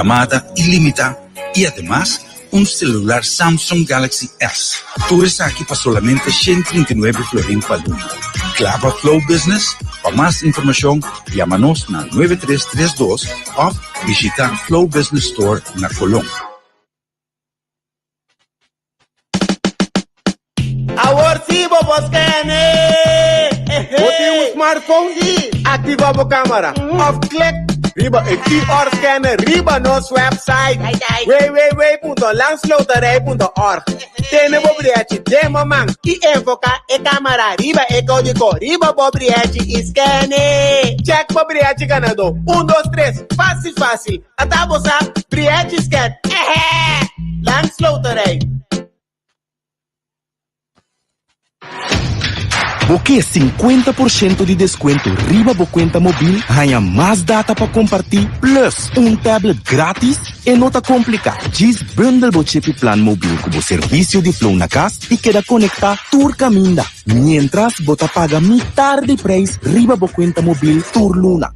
Yamada ilimitá i ademas un selular Samsung Galaxy S. Tur esaki pa solamente 139 florin pa luna. Kla pa Flow Business? Pa mas informashon yama nos na 9332 òf bishitá Flow Business Store na Colón. Awor sí bo por scan-e! Bo tin un smartphone? Sí! Activa bo camara of click riba e QR scanner riba nos website www.landsloterij.org. Tene bo briechi den bo man y enfoca e camara riba e codigo riba bo briechi y scan-e! Check bo briechi ganador! Un, dos, tres, facil facil! Ata bo sa, Briechi scan! Ehe! Landsloterij! Bo ke sinkuenta por shento di deskuento riba bo kuenta mobil, haña mas data pa kompartí plus un tablet grátis? E no ta kompliká, djis bundel bo chip i plan mobil ku bo servisio di Flow na kas i keda konektá tur kaminda, miéntras bo ta paga mitar di preis riba bo kuenta mobil tur luna.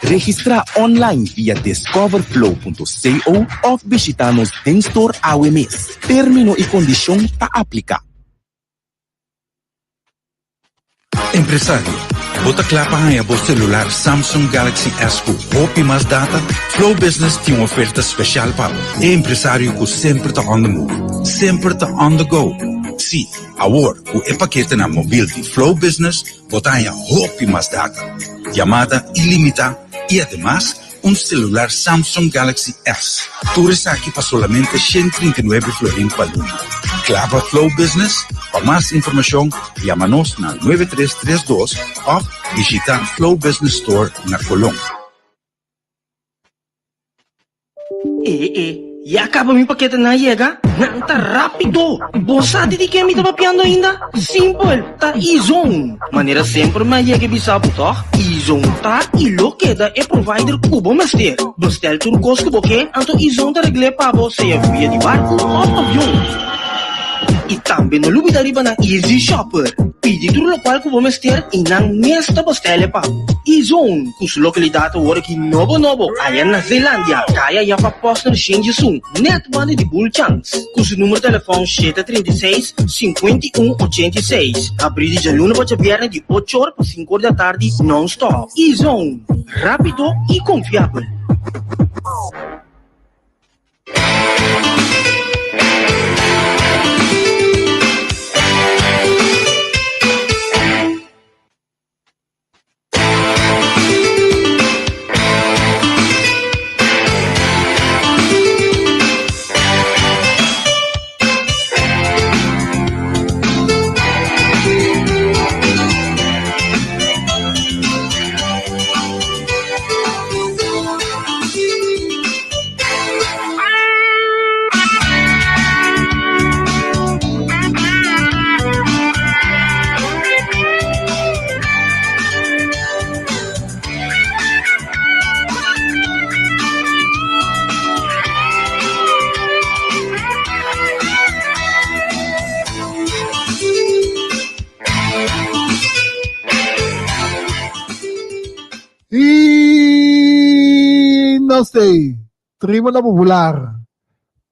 Registrá online via discoverflow.co òf bishitá nos den store awe mes. Término i kondishon ta apliká. Empresario, bo ta kla pa haña bo selular Samsung Galaxy S ku hopi mas data? Flow Business tin un oferta speshal pa bo, e empresario ku semper ta on the move, semper ta on the go. Sí, awor ku e paketenan mobil di Flow Business, Bo ta haña hopi mas data, yamada ilimitá i ademas un selular Samsung Galaxy S. Tur esaki pa solamente 139 florin pa luna. Kla pa Flow Business? Pa mas informashon yama nos na 9332 òf bishitá Flow Business Store na Colón. E e, ya kaba mi paketenan a yega? Nan ta rápido! Bo sa di di ken mi ta papiando ainda? Simpel, ta E-Zone! Manera semper mi a yega e bisa bo tòg? E-Zone ta i lo keda e provider ku bo mester. Bestel tur kos ku bo ke, anto E-Zone ta regl'é pa bo sea via di barku òf avion. I tambe no lubida riba nan Easy Shopper. Pidi tur lokual ku bo mester i nan mes ta bestel e pa bo. E-Zone, ku su lokalidat awor aki nobo nobo aya na Zeelandia, kaya Jaffa Posner Shinjisun, nèt banda di Bulchans. Ku su numero telefòn 736, 51, 86. Habrí di djaluna pa djabièrnè di ocho or pa sinku or di atardi nòn-stòp. E-Zone, rápido i konfiabel. I nos ei, Tribuna Popular,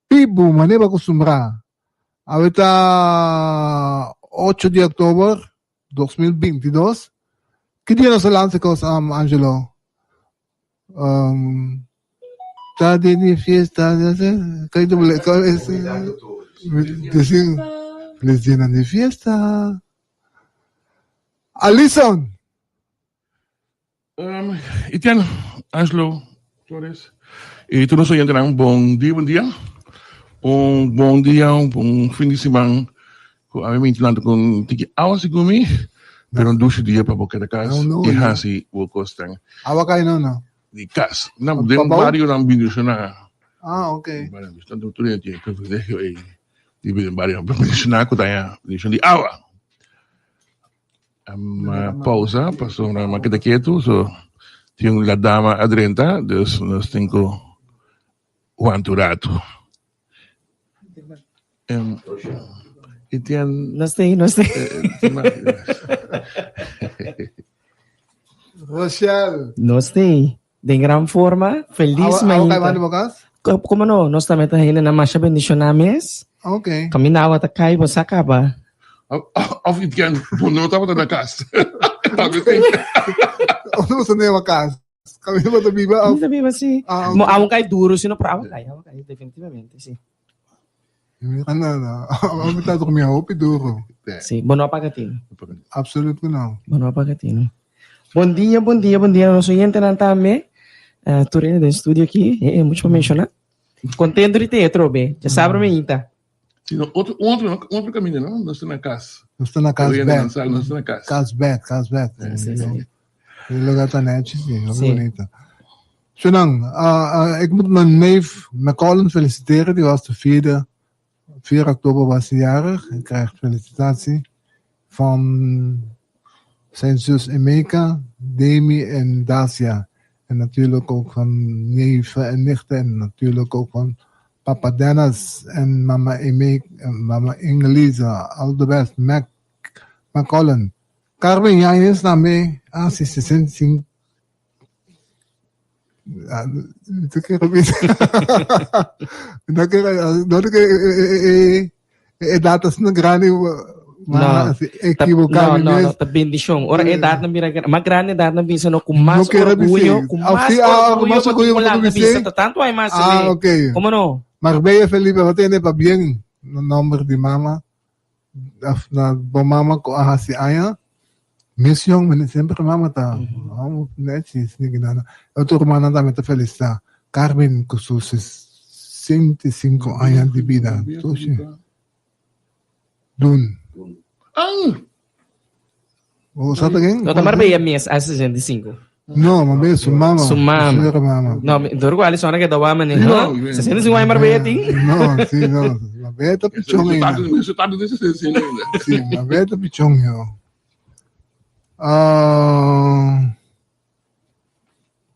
Pibu manera bo acostumbrá. Awe ta ocho di october 2022. Ki dia nos a lansa e kos, um, Angelo? Um, ta dia di fiesta, kay doble, kay es, decir, feliz dia di fiesta. Alison! Um, Etienne, Angelo, Flores, y tur nos oyentenan, bon dia, bon dia. Un bon dia, un bon fin di siman. Ku a mi minti lanta con tiki awa segun mi, pero un dushi dia pa bo keda kas No, no, y no. hasi bo kosnan Awa kai no, no. di kas. Na, den Pabou? barionan bindishoná. Ah, ok. Barionan bindishoná, tur hende tin e privilegio ei di biba den barionan bindishoná ku ta haña bendishon di awa. Ma pausa pasobra ma keda ketu so tin un la dama a drenta dus nos tin ku wanta un ratu. Etienne Nos tin, nos tin. Rochelle. Nos tin. Den gran forma. Feliz Awa, awa mainta. kai banda bo kas? Komo no, nos tambe ta hendenan masha bendishoná mes. Ok. Kaminda awa ta kai, bo sa kaba. Of itian, bo no tabata na kas. Tambe si. Of no ta na kas. Kaminda bo ta biba of. Mi ta biba si. Ah, Mo ok. awa kai duro si no, pero awa kai, awa kai definitivamente si. Mira no, no. Awa mi ta drumi hopi duro. Si, bo no a paga tino. Absoluut ku no. Bo no a paga tino. Bon dia, bon dia, bon dia na nos oyentenan tambe. Uh, tur hende den studio aki, eh, eh, mucho pa menciona. Contento di te atrobe. Ya sabra me inta. Si no, otro, otro, otro camino, no? Nos ta na cas. Nos ta na cas bek. Nos ta na cas. Cas bek, cas bek. Si, si. E lugar ta nechi, si, hopi Si. bonito. Shunan, uh, uh, ik moet mijn neef McCollin feliciteren, die was de vierde, 4 oktober was hij jarig. Hij krijgt felicitatie van zijn zus Emeka, Demi en Dacia. En natuurlijk ook van neven en nichten en natuurlijk ook van papa Dennis en mama Emeka en mama Ingelisa. All the best, Mac, McCollin. Carmen Yáñez tambe a hasi 65 Mi ta kere bisa mi ta kere no ta kere e e edat asina grandi No, ekiboká no, mi no, mes. no, ta bendishon. Ora edatnan bira grandi, mas grandi edatnan bisa no ku No mas kere orguyo, bis'é. ku Ah, mas sí, ah, ku orguyo mas bo tin orguyo ku bo ta lanta bis'é. bisa ta tantu ai mas Ah, lei. ok. Komo no? Marbella Felipe bo tende pabien na nomber di mama Af na bo mama ku a hasi aña mes yong mene semper mama ta amo nechi sneaky nana. E otro rumannan tambe ta felisitá Carmen ku su 65 aña di bida. Toshi Dun. Bo sa ta ken? No ta Marbella mes a 65. No, Marbella su mama. Su mama. Su señora mama. No, dor ku Alison a keda wak mane. No, 65 aña Marbella tin? No, si, no. Marbella ta pichon ainda. Su tata tin 65 ainda. Si, Marbella ta pichon yo. Ah,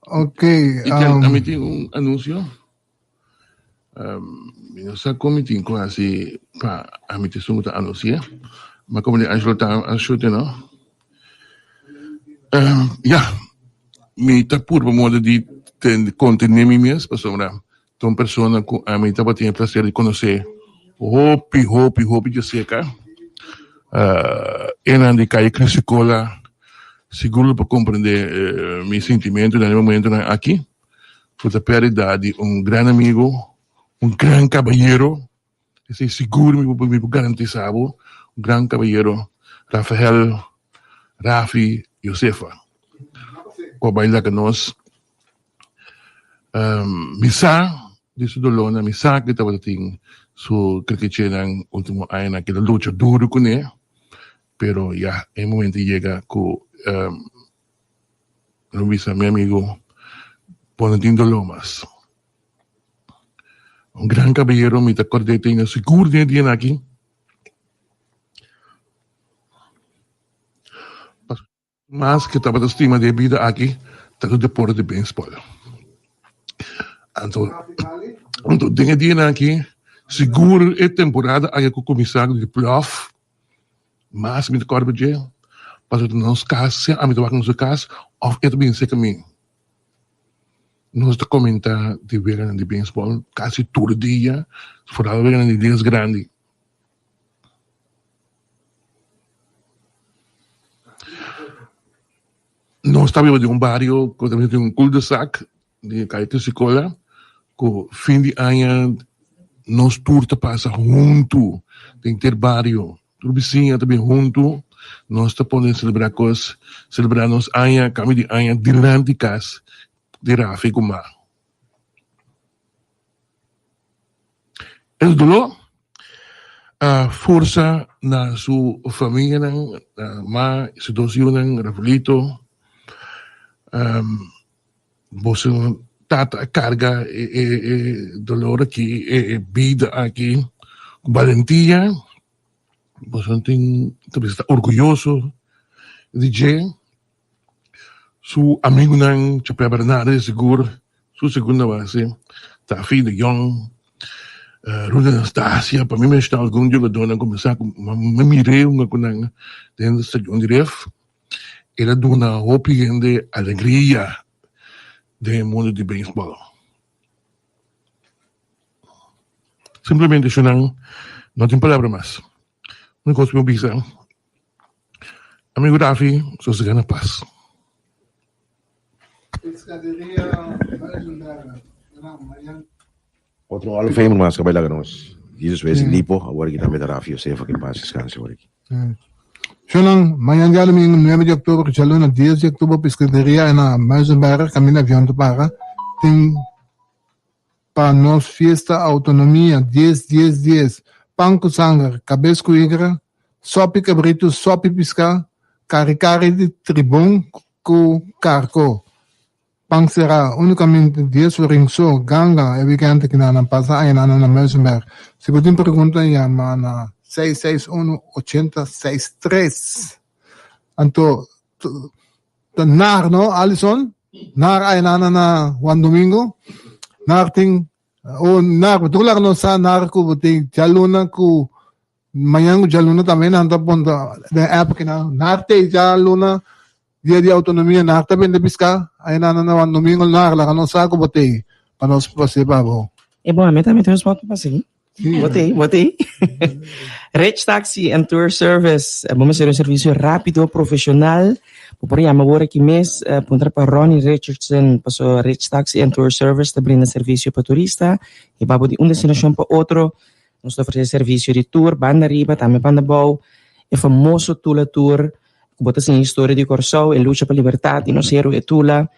ok. I ken, Um, ami tin un anuncio. Mi no sa kon mi tin ku hasi pa ami ta esun ku ta anunsiá, ma komo di Angelo ta a shute no. Ya, mi ta purba moda di kontené mi mes pasobra ta un persona ku ami tabatin e plaser di konosé hopi hopi hopi djaserka. Enan di Calle Cristicola sigur lo por komprendé mi sintimentunan den e momentunan aki. Ku ta pèrdida di un gran amigu, un gran kabayero, esei sigur mi por mi por garantisa bo, un gran kabayero, Rafael Rafi Josefa, ku a bai laga nos. Mi sa di su dolónan, mi sa ku e tabata tin su krikechenan último añanan ku el a lucha duru kuné, pero ya e momento yega ku Lo bisa mi amigo, bo no tin doló mas. Un gran caballero mi ta kord'é tene sigur den e dianan aki. Mas ke tabata stima den e bida aki ta su deporte di beisbòl. Anto, anto den e dianan aki sigur e temporada aki ku kuminsá di playoff. Mas mi ta kòrda pa dje, pasobra ta nos kas, sea ami ta wak na su kas òf e ta bini serka mi. Nos ta komentá di weganan di beisbòl kasi tur dia, foral weganan di ligas grandi. Nos ta biba den un bario ku ta tin un cul-de-sac di Calle Tesicola ku fin di aña nos tur ta pasa huntu den ter bario, tur bisiña ta bin huntu, nos ta pone selebrá kos, selebrá nos aña, kambio di aña dilanti kas di Rafi ku Ma. Es doló a forsa na su famianan, na Ma i su dos yunan, Rafaelito. Boso tata a karga e dolor aki, e bida aki ku balentia. Boso tin ta bisa ta orguyoso di dje. Su amigunan Chapea Bernardes sigur, su segunda base, Tafi de Jong, Rudy Anastasia, pa mi menshona algun jugadornan ku mi sa ku mi mir'é hunga ku nan den stadion di Ref. El a duna hopi hende alegria den e mundu di beisbòl. Simplemente shunan no tin palabra mas. Un kos mi bisa, amigo Rafi, sosega na pas. Otro Hall of Famer mas ka bai laga nos. Jesus Wesley Lipo, awor aki tambe ta Rafi Josefa, ke pas descanse awor aki. Shunan, mañan djadumingu nuebe di oktober ku djaluna dies di oktober Piscaderia na Muizenberg kaminda avion ta para tin pa nos fiesta autonomia dies dies dies pan ku sanger kabes ku igra sopi kabritu sopi piská kari kari di tribon ku karko Pan será únikamente dies florin so, ganga e wikènt aki nan a pasa aña nan na Muizenberg. Si bo tin pregunta yama na seis seis unu ochenta seis tres. Anto ta nar no Alison? Nar aña nan na Juan Domingo. Nar tin o nar bo tur laga nos sa nar ku bo tin djaluna ku mañan ku djaluna tambe nan ta ponta den app kinan. Nar te djaluna Dia di Autonomia nar ta bende piská, ay nan na wan domingo nar laga nos sa ku bo tei pa nos pas'é pa bo. E bon, ami tambe tin un spot pa pas'é. Bo tei, bo tei. Rich Taxi and Tour Service, bo mester un servicio rapido, profesional. Bo por yama awor aki mes, puntra pa Ronnie Richardson, paso Rich Taxi and Tour Service ta brinda servicio pa turista, hiba bo di un destinacion pa otro. Nos ta ofrece servicio di tour, banda riba, tambe banda abou, e famoso Tula Tour. Ku bo ta siña historia di Kòrsou, e lucha pa libertat di nos héroe Tula.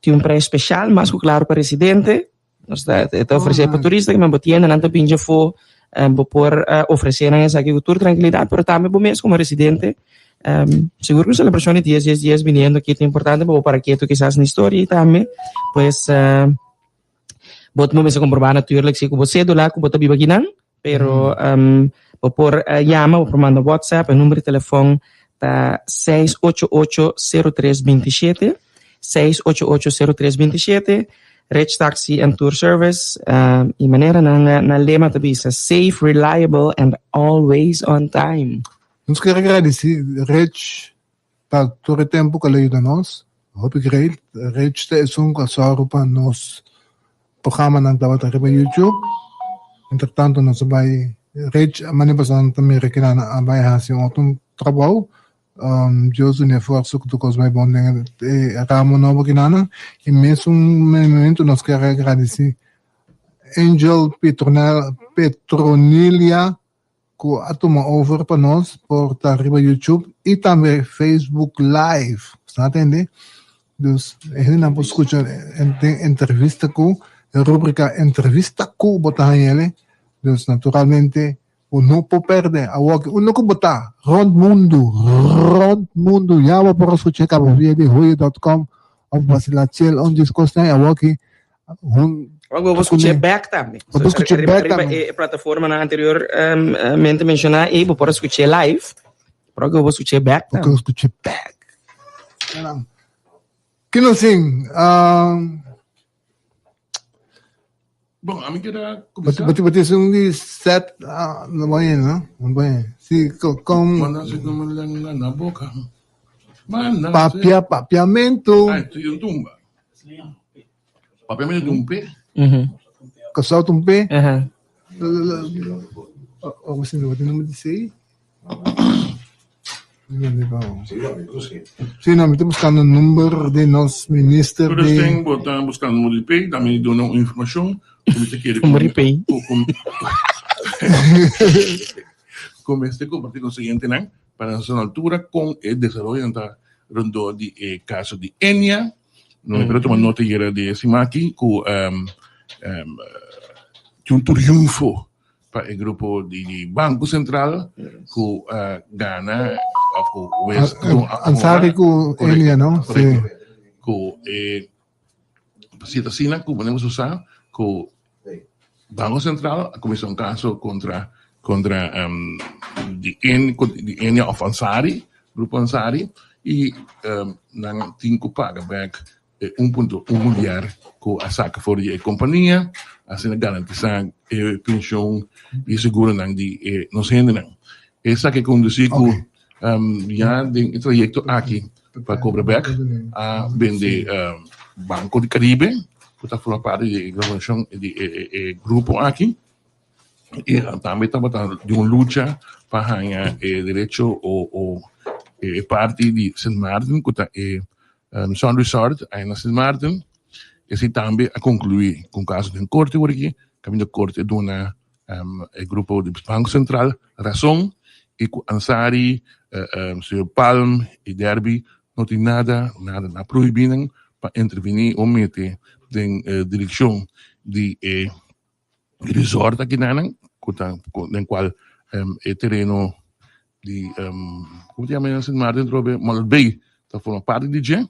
Tin un preis speshal, mas ku klaro pa residente. Nos ta e ta ofresé pa turista, kimen bo tienda nan ta bin djafó, bo por ofresé nan esaki ku tur trankilidat, pero tambe bo mes komo residente. Sigur ku selebrashon di dies dies dies biniendo aki ta importante pa bo para ketu kisas na historia i tambe pues bo ta mester komprobá naturlik si ku bo sédula ku bo ta biba akinan. Pero bo por yama, bo por manda WhatsApp, e number di telefon ta seis ocho ocho sero tres binti shete, seis ocho ocho sero tres binti shete, Rich Taxi and Tour Service, y manera nan nan lema ta bisa, safe, reliable and always on time. Nos kier agradeci Rich pa tur e tempo cu el a yuda nos, hopi great. Rich ta esun cu a sòru pa nos programanan tabata riba YouTube. Entretanto nos a bai, Rich a manda pasobra nan ta mira kinan a bai haci un otro trabou. Dios duna e forsa cu tur cos bai bon den e ramo nobo kinan. Y mesun momento nos kier a agradeci Angel Petronilia ku a tuma over pa nos por ta riba YouTube i tambe Facebook Live. Bo ta tende? Dus e hendenan por skucha den entrevista ku e rubrika Entrevista ku bo ta haña el'e. Dus naturalmente bo no por pèrdè. Awor ki unda ku bo ta rònt mundu, rònt mundu ya bo por a skucha kaba via di hoyo dòt kòm òf Basilachel òf djis kosnan awor ki Hun Bo por skuch'é bèk tambe. Bo por skuch'é bèk tambe. Riba e plataformanan anteriormente menshoná ei bo por a skuch'é live, pero bo por skuch'é bèk tambe. Bo por skuch'é bèk. Ki nos tin? Bon, ami keda kuminsá. Bo tin esun di sèt no bo hende, no? No bo hende. Si, kon. Manda si ku mi lenga na boka. Manda si. Papia, papiamentu. Ai, tu un tumba. Papiamentu di un pe. Kòrsou ta un pe. Oh, si no, tin number di sei. Si no, mi ta buskando number di nos minister Pero di. ten bo ta buskando number di pe, da mi duna un informashon ku mi ta kere Number di pe. ku mester kompartí ku nos oyentenan pa nan sa na altura kon e desaroyonan ta rondó di e kaso di Enya. No, mi tuma nota yera di e siman aki ku tin un triunfo pa e grupo di Banko Sentral ku a gana òf ku wes Ansari ku Enya no? Korekto. Ku e si ta asina ku ponemos usa ku Banko Sentral a kuminsá un kaso kontra kontra di di Enya òf Ansari, grupo Ansari i nan tin ku paga bèk e un punto un milyar ku a saka for di e kompania, asina garantisá e penshon i seguronan di e nos hendenan. Esaki a kondusí ku ya den e trayekto aki pa kobra bèk a bende Banco di Caribe ku ta forma parti di e gobernashon di e grupo aki. I tambe tabata di un lucha pa haña e derecho o o e parti di Sint Maarten ku ta e Sun Resort ai na Sint Maarten. Esei tambe a konkluí ku un kaso den korte awor aki, kaminda korte a duna e grupo di Banko Sentral rason i ku Ansary, señor Palm i Derby no tin nada, nada na prohibí nan pa intervení o mete den direkshon di e resort akinanan ku ta den kual e tereno di komo ta yama Sint Maarten atrobe Model Bay ta forma parti di dje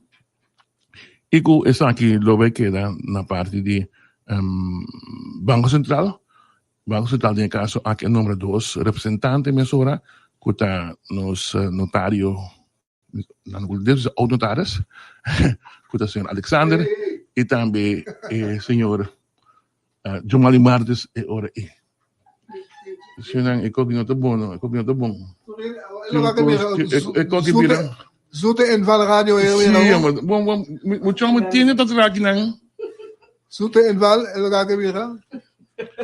i ku esaki lo bai keda na parti di Banko Sentral. Banko Sentral den e kaso aki a nombra dos representante mesora ku ta nos notario Nan ku Dios is oud notaris, ku ta señor Alexander i tambe e señor Jomali Martes e ora ei. Señornan, e koki no ta bon no, e koki no ta bon. E koki bira. Zoete inval radio e Sí, amor. Bon, bon, mucho hombre tiene ta traha akinan. Zoete inval e loka ke bira.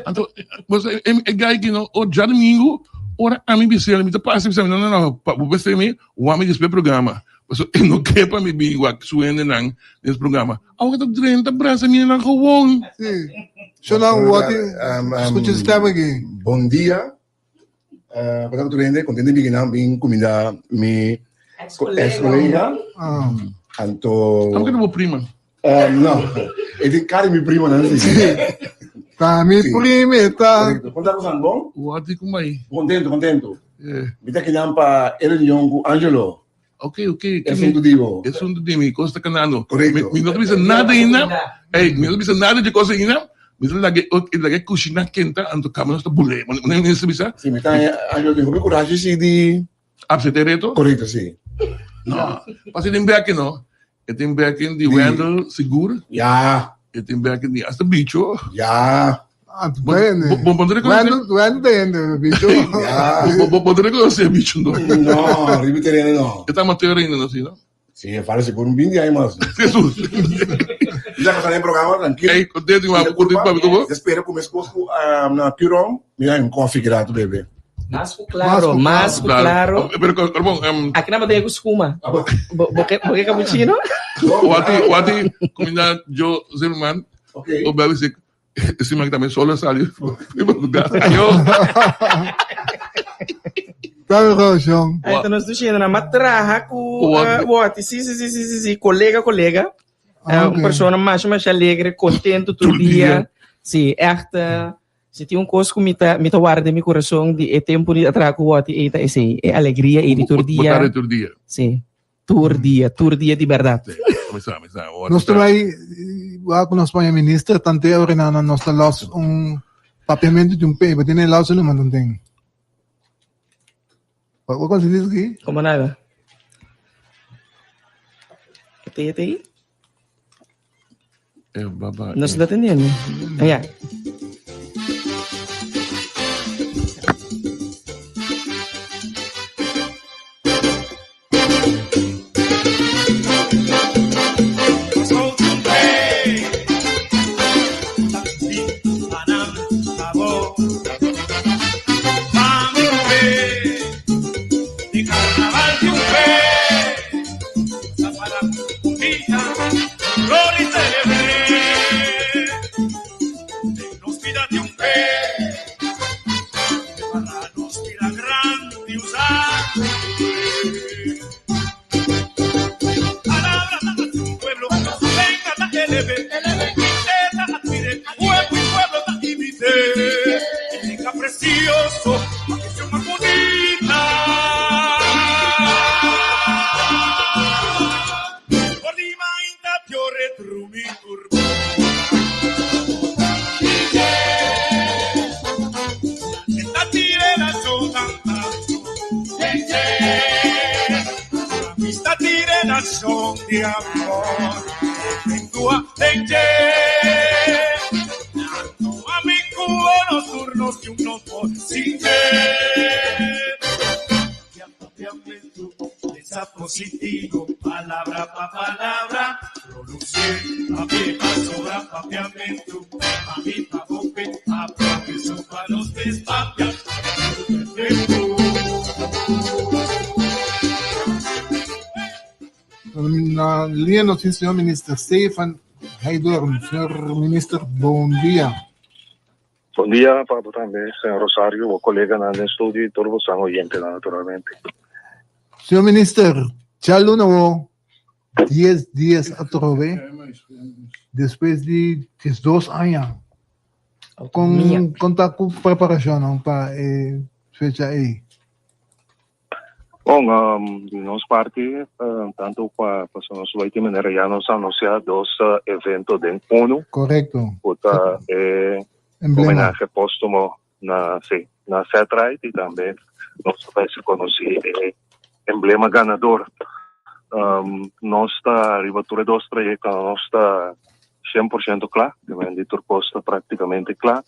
Anto, bo sa, e, e guy ki no, o djadomingo, ora ami bisel, mi ta pasa bisa mi, no, no, no, pa bo bese mi, wak mi despues programa. Paso e no ke pa mi bin wak su hendenan den es programa. Awe ta drenta brasa mi hendenan gewoon. Sí. Shonan, wak skucha stem aki. Bon dia. Pa tantu hende, kontento di bikinan bin kuminda mi ex kolega. Anto. Amo ke ta bo prima? No, e tin kari mi prima nan si. Ta mi prima ta. Korekto. Kon ta kosan bon? Wati ku mai. Kontento, kontento. Mi ta kinan pa e reunion ku Angelo. Ok, ok. Esun tu di bo. Esun tu di mi, kos ta kanando. Korekto. Mi no ta bisa nada ainda. Ey, mi no ta bisa nada di kos ainda. Mi ta laga e laga e kushina kenta, anto kaba nos ta bule. Mane mi ta bisa? Si, mi ta Angelo tin hopi kurashi si di. Apsepta e reto? Korekto, si. No, pasobra e tin bèki no. E tin backing di Wendell sigur. Ja. E tin backing di hasta Bicho. Ja. Ah, bene. Bo bo reconoce. Wendell, Wendell ta hende, Bicho. Ja. Bo bo bo reconoce Bicho no. No, riba tereno no. E ta amateur ainda no, si no? Si, e fala sigur un 20 aña mas. Jesus. Mi ta pasa den programa tranquilo. Ey, contento ku contento pa mi como. Espera ku mes kos ku na Curom, mi a un koffie grato bebe. Mas ku klaro, mas ku klaro. Pero, pero bon, Aki na batalla ku skuma. Bo, bo ke, bo ke cappuccino? Wati, wati, kuminda Jo Zimmerman. Okay. O bebe si, si man también solo sali. Ayo. Sabe Roshon. Ay, ta nos diciendo na matraha ku Wati. Si, si, si, si, si, si, kolega, kolega. Ah, Un persona masha, masha alegre, contento tur dia. Si, echt. Si tin un kos ku mi ta mi ta warda den mi kurason di e tempu di a traha ku Wòti ei ta esei, e alegria ei di tur Bo dia. ta re tur dia. Sí, tur dia, tur dia di bèrdat. Sí, mi sa, mi sa. Wòti Nos ta ta. bai wak ku nos paña minister tante ora nan nos ta los un papiamentu di un paper tin e los numa tanten. Bo konsi diski? Komo nada. E te ei? Eh, baba, No se está atendiendo. Allá. Na liña nos tin señor Minister Stefan Heidorn. Señor Minister, bon dia. Bon dia pa bo tambe, señor Rosario, bo coleganan den studio y tur bosan oyentenan naturalmente. Señor Minister, djaluna bo dies dies atrobe despues di 12 aña. Con con ta cu preparacionnan pa e fecha ey? Bon, di nos parti, tanto pa pasobra nos lo tin manera ya nos a anuncia dos evento den uno. Correcto. Cu ta e homenahe postumo na, si, na Ced Ride y tambe nos ta bay conoci e emblema ganador. Nos ta riba tur e dos trayecto, nos ta 100% cla, di tur cos ta practicamente cla.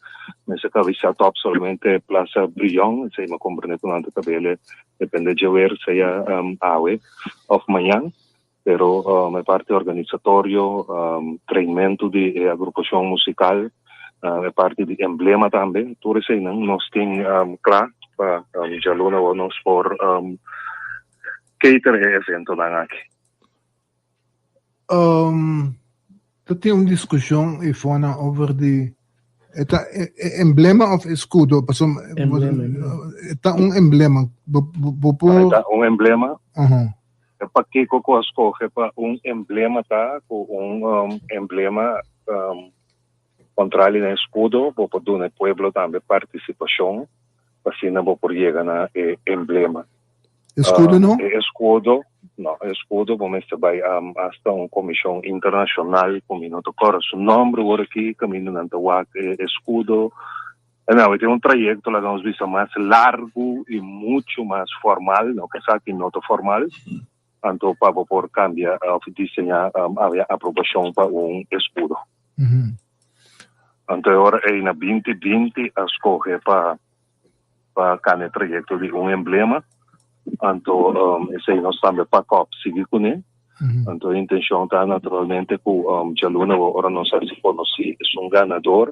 Mester ta avisa top solamente Plaza Brion, esey mi a comprende cu nan ta tabele, depende dje weer, sea awe of mañan. Pero e parti organisatorio, trainmento di e agrupacion musical, e parti di emblema tambe, tur eseynan nos tin cla pa djaluna awor nos por cater e eventonan aki. Ta tin un discusion y fona over di e ta emblema of escudo pasobra e ta un emblema bo por E ta un emblema. E pakiko ku a skohe pa un emblema ta ku un emblema kontrali na eskudo bo por duna e pueblo tambe partisipashon pa asina bo por yega na e emblema. Eskudo no? E eskudo no, e eskudo bo mester bai asta un komishon internashonal ku mi no ta kòrda su nòmber awor aki kaminda nan ta wak e eskudo. Nou, e tin un trayekto laga nos bisa mas largu i muchu mas formal, no ke esaki no ta formal, anto pa bo por kambia òf diseñá avia aprobashon pa un eskudo. Anto e ora ei na 2020 a skohe pa pa kambia e trayekto di un emblema, anto esei nos tambe pakòp sigui kuné. Anto e intenshon ta naturalmente ku djaluna ora nos hasi konosí esun ganador,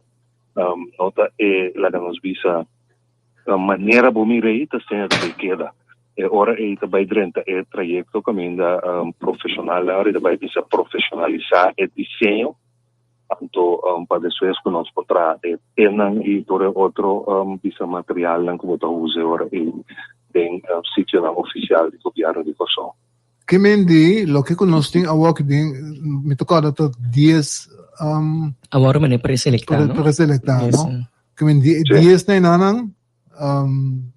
No ta e laga nos bisa manera bo mira ei ta asina ta bay keda. E ora ei ta bay drenta e trayecto caminda profesionalnan ora ta bay bisa profesionalisa e diseño anto pa despues cu nos por traha e pennan y tur e otro bisa materialnan cu bo ta usa e ora ei den sitionan oficial di gobierno di Corsou. Ke men di loke ku nos tin awor ki den mi ta kòrda ta dies Awor mane preselektá no? Preselektá no? Ke men di e dies na enanan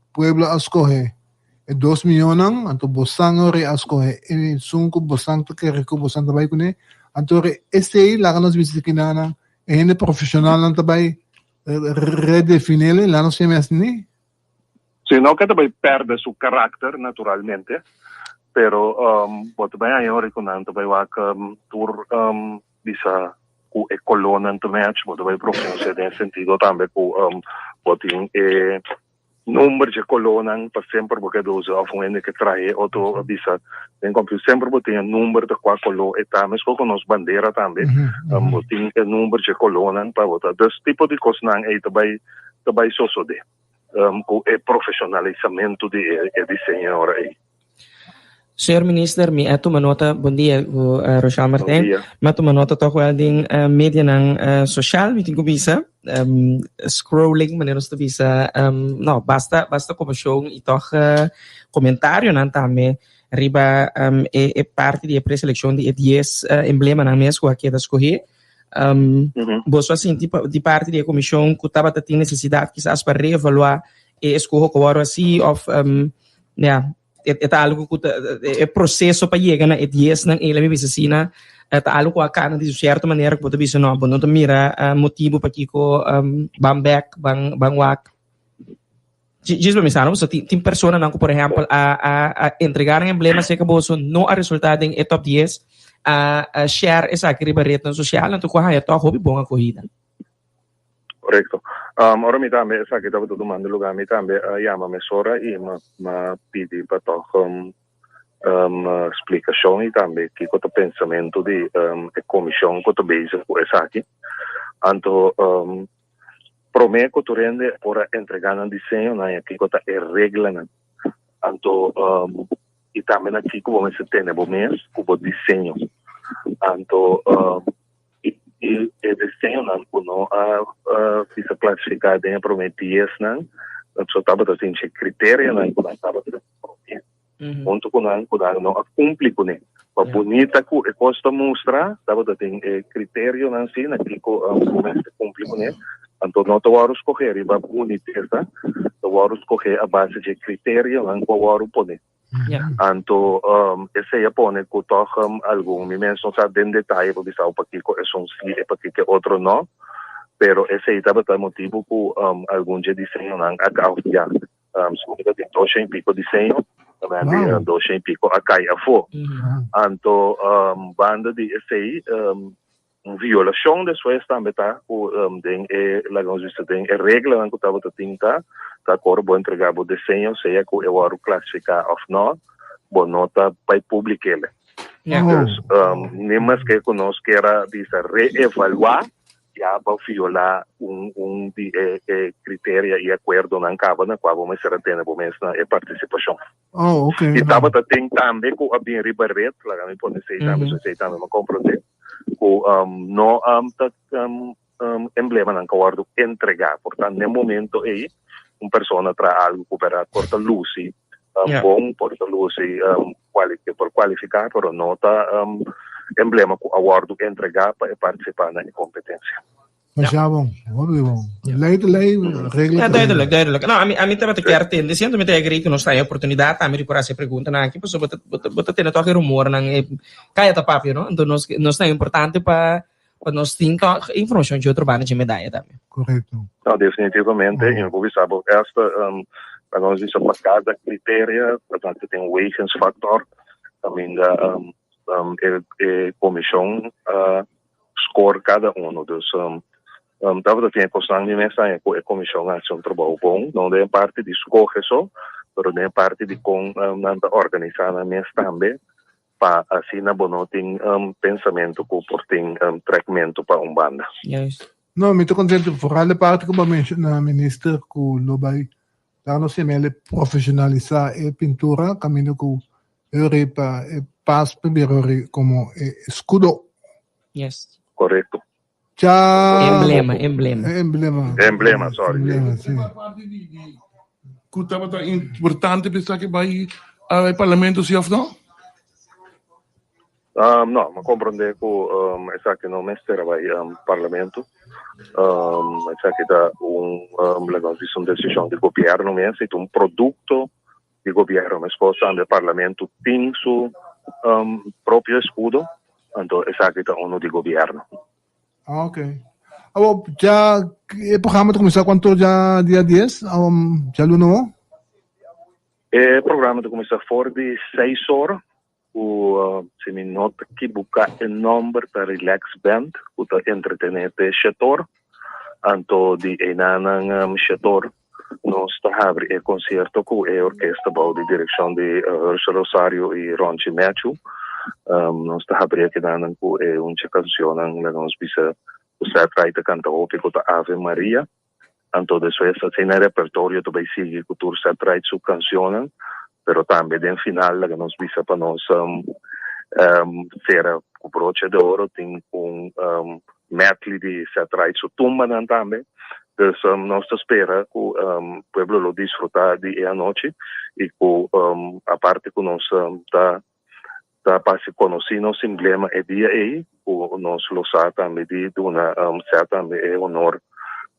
pueblo a skohe e dos mionnan anto bosan ora a skohe esun ku bosan ta kere ku bosan ta bai kuné anto ora esei laga nos bisa kinanan e hende profeshonalnan ta bai redefinele laga nos yama asina. Si no ke ta bai perde su karakter naturalmente, pero bo ta bai haña ora ku nan ta bai wak tur bisa ku e kolónan ta match, bo ta bai profunsia den e sentido tambe ku bo tin e number dje kolónan pa semper bo keda usa òf un hende ke trahe otro bisa den computer semper bo tin e number ta kua koló e ta, meskos ku nos bandera tambe bo tin e number dje kolónan pa bo ta, dus tipo di kosnan ei ta bai ta bai sosodé. Ku e profesionalisamentu di e diseño ora ei. Señor Minister, mi a tuma nota, bon dia ku Rochelle Martijn. Bon dia. Mi a tuma nota toch wel den medianan social, mi tin ku bisa, scrolling manera nos ta bisa, no, basta basta komashon i toch komentarionan tambe riba e parti di e preselekshon di e dies emblemanan mes ku a keda skohé. Boso a sinti di parti di e komishon ku tabata tin nesesidat kisas pa reevaluá e eskoho ku wòrdu hasi òf ya e ta algu ku ta e proseso pa yega na e diesnan ei lami bisa asina ta algu ku a kana di un sierto manera ku bo ta bisa no bo no ta mira motibu pakiko ban bèk ban ban wak. Djis pa mi sa no, pasobra tin tin personanan ku por ehèmpel a a a entregá nan emblema serka boso no a resultá den e tòp dies, a a share esaki riba retnan sosial anto ku a haña tòg hopi bon akohida. Korekto. Ora mi tambe esaki tabata tumando lugá mi tambe a yama mesora i mi a pidi pa tòg splikashon i tambe kiko ta pensamentu di e komishon ku ta bezig ku esaki. Anto. Promé ku tur hende por a entregá nan diseño, nan ya kiko ta e reglanan. Anto i tambe na kiko bo mester tene bo mes ku bo diseño. Anto i e diseñonan ku no a bisa klasifiká den e promé diesnan, so tabata tin e kriterianan ku nan tabata promé. Huntu ku nan ku nan no a kumpli kuné. Pa bunita ku e kos ta mustra, tabata tin e kriterionan si na kiko bo mester kumpli kuné. Anto no ta wòrdu skohé riba bunitesa, ta wòrdu skohé a base dje kriterionan ku a wòrdu poné. Anto esei a pone ku tòg algun, mi mes no sa den detaye pa bisa bo pakiko esun si i pakiko e otro no, pero esei tabata e motibu ku algun dje diseñonan a kambia. Segun mi ta tin dosha i piko diseño, tambe di dosha i piko a kai afó. Anto banda di esei un violashon despues tambe ta ku den e laga nos bisa den e reglanan ku tabata tin ta ta kor bo entrega bo diseño sea ku e wòrdu klasifiká òf nò bo no ta bai publik'el. Dus ni maske ku nos kier a bisa reevaluá Ya bo violá un un di e e kriteria i akuerdonan kaba na kua bo mester a tene bo mes na e partisipashon. Oh, ok. I tabata tin tambe ku a bin riba ret, laga mi pone esei tambe, so esei tambe mi a komprondé, ku no ta emblemanan ku a wòrdu entregá. Por tanto, na e momento ei un persona traha algu ku bèrdat por ta lusi bon, por ta lusi por kualifiká, pero no ta emblema ku a wòrdu entregá pa e partisipá na e kompetensia. Masha bon, hopi bon. Lei ta lei, regla Ja, ta regla. duidelijk, duidelijk. No, ami, ami tabata kier tende, siento mi ta agree ku nos ta e oportunidat tambe di por hasi e preguntanan aki, pasobra bo ta, bo ta, bo ta tende tòg e rumornan, e kaya ta papia, no? Anto nos, nos ta importante pa, pa nos tin tòg informashon dje otro banda dje medaya tambe. Korekto. No, definitivamente, i mi por bisa bo esta, laga nos bisa pa kada kriteria, ta tin un wegingsfactor, kaminda e e komishon a skor kada uno. Dus tabata tin e kosnan mi mes haña ku e komishon a hasi un trabou bon, no den e parti di skohe so, pero den e parti di kon nan ta organisá nan mes tambe pa asina bo no tin pensamentu ku por tin trekmentu pa un banda. Juist. No, mi ta contento vooral de parte cu bo a menciona minister cu lo bay laga nos yam'el profesionalisa e pintura caminda cu Uri pa e pas pa bira uri como e escudo. Yes. Correcto. Cha. Emblema, emblema. E emblema. Emblema, sorry. Emblema, si. Cu tabata importante pa esaki bay e parlamento si of no? Um, no, mi a comprende cu um, esaki no mester a bay um, parlamento. Um, esaki ta un, um, laga nos bisa un decision di gobierno mes, y ta un producto di gobierno. Mescos tambe parlamento tin su um, propio escudo, anto esaki ta uno di gobierno. Ah, ok. Awo, ya e programa ta cuminsa cuanto ya dia 10? Um, ya luna wo? E programa ta cuminsa for di 6 or Ku si mi no ta kibuká e nòmber ta Relax Band ku ta entretené te shetor. Anto di einanan shetor nos ta habri e konsierto ku e orkesta bou di direkshon di Hershel Rosario i Ronchi Matthew. Nos ta habri akinanan ku e un dje kanshonnan laga nos bisa ku Seth Wright ta kanta hopi ku ta Ave Maria. Anto despues asina e repertorio ta bay sigui cu tur Seth Wright su cancionnan, pero tambe den final laga nos bisa pa nos cera cu broche de oro tin un medley di Seth Wright su tumbanan tambe. Dus nos ta spera cu pueblo lo disfruta di e anochi y cu aparte cu nos ta Ta pa si konosí nos emblema e dia ei, ku nos lo sa tambe di duna Seth tambe e honor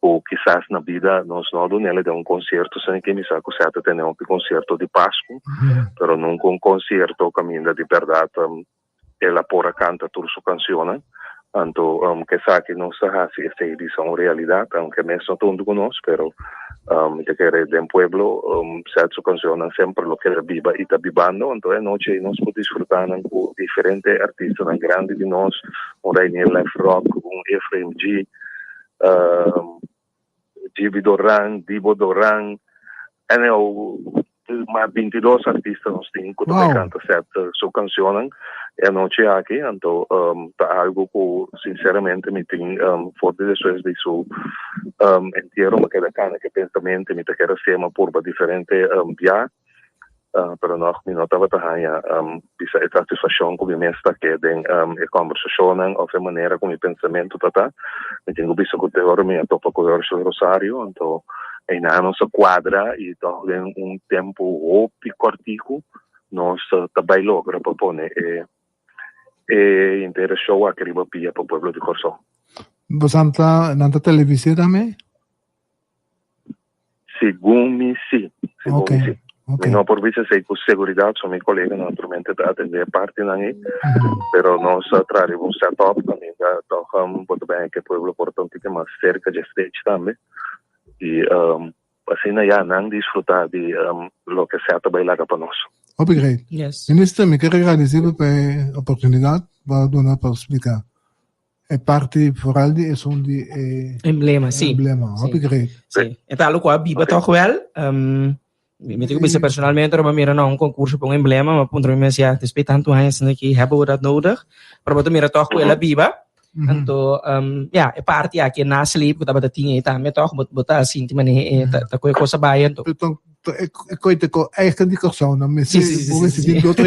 ku kisas na bida nos no a dun'el den un konsierto, sino ke mi sa ku Seth a tene hopi konsierto di Pasku, pero nunka un konsierto kaminda di bèrdat el a por a kanta tur su kanshonnan. Anto esaki nos ta hasi esei bisa un realidat, aunke mes no ta huntu ku nos, pero mi ta kere den pueblo Seth su cancionnan semper lo keda biba y ta bibando, anto e anochi ei nos por disfruta nan cu diferente artistanan grandi di nos, un Reinier Lefrock, un Efraim G, Gibi Doran, Dibo Doran, anyhow. Ma 22 artista nos tin ku ta bai kanta Seth su kanshonnan e anochi aki. Anto ta algu ku sinseramente mi tin for di despues di su entiero mi a keda kana ku e pensamentu mi ta kere hasi purba diferente bia. Pero nog mi no tabata haña bisa e satisfakshon ku mi mes ta ke den e kòmbersashonnan òf e manera ku mi pensamentu ta ta. Mi tin ku bisa ku te ora mi a topa ku Herschel Rosario, anto einan nos a kuadra i tòg den un tempu hopi kòrtiku nos ta bai logra pa pone e e henter show aki riba pia pa pueblo di Kòrsou. Boso ta nan ta televis'é tambe? Segun mi si. Segun mi si. Mi no por bisa esei ku seguridat, so mi koleganan naturalmente ta atendé e partinan ei, pero nos a traha riba un set up kaminda tòg bo ta bini ku e pueblo por ta un tiki mas serka dje stage tambe i asina ya nan disfrutá di loke sèt ta bai laga pa nos. Hopi great. Minister, mi ker agradesí bo pa e oportunidat bo a duna pa splika. E parti vooral di esun di e emblema, sí. Emblema, hopi great. Sí. E ta algo ku a biba toch wel. Um, mi tengo bisa personalmente, maar mira nou un concurso pa un emblema, maar puntra mi mes ja, después tanto años asina aki, hebben we dat nodig? Pero bo ta mira toch ku el a biba. Anto, um, ja, e parti aki na sleep ku tabata tin ei tambe toch, bo, bo ta sinti manera e ta, ta koe cosa bai anto. E koe te ko eigen di Kòrsou nan mester bo mester tin otro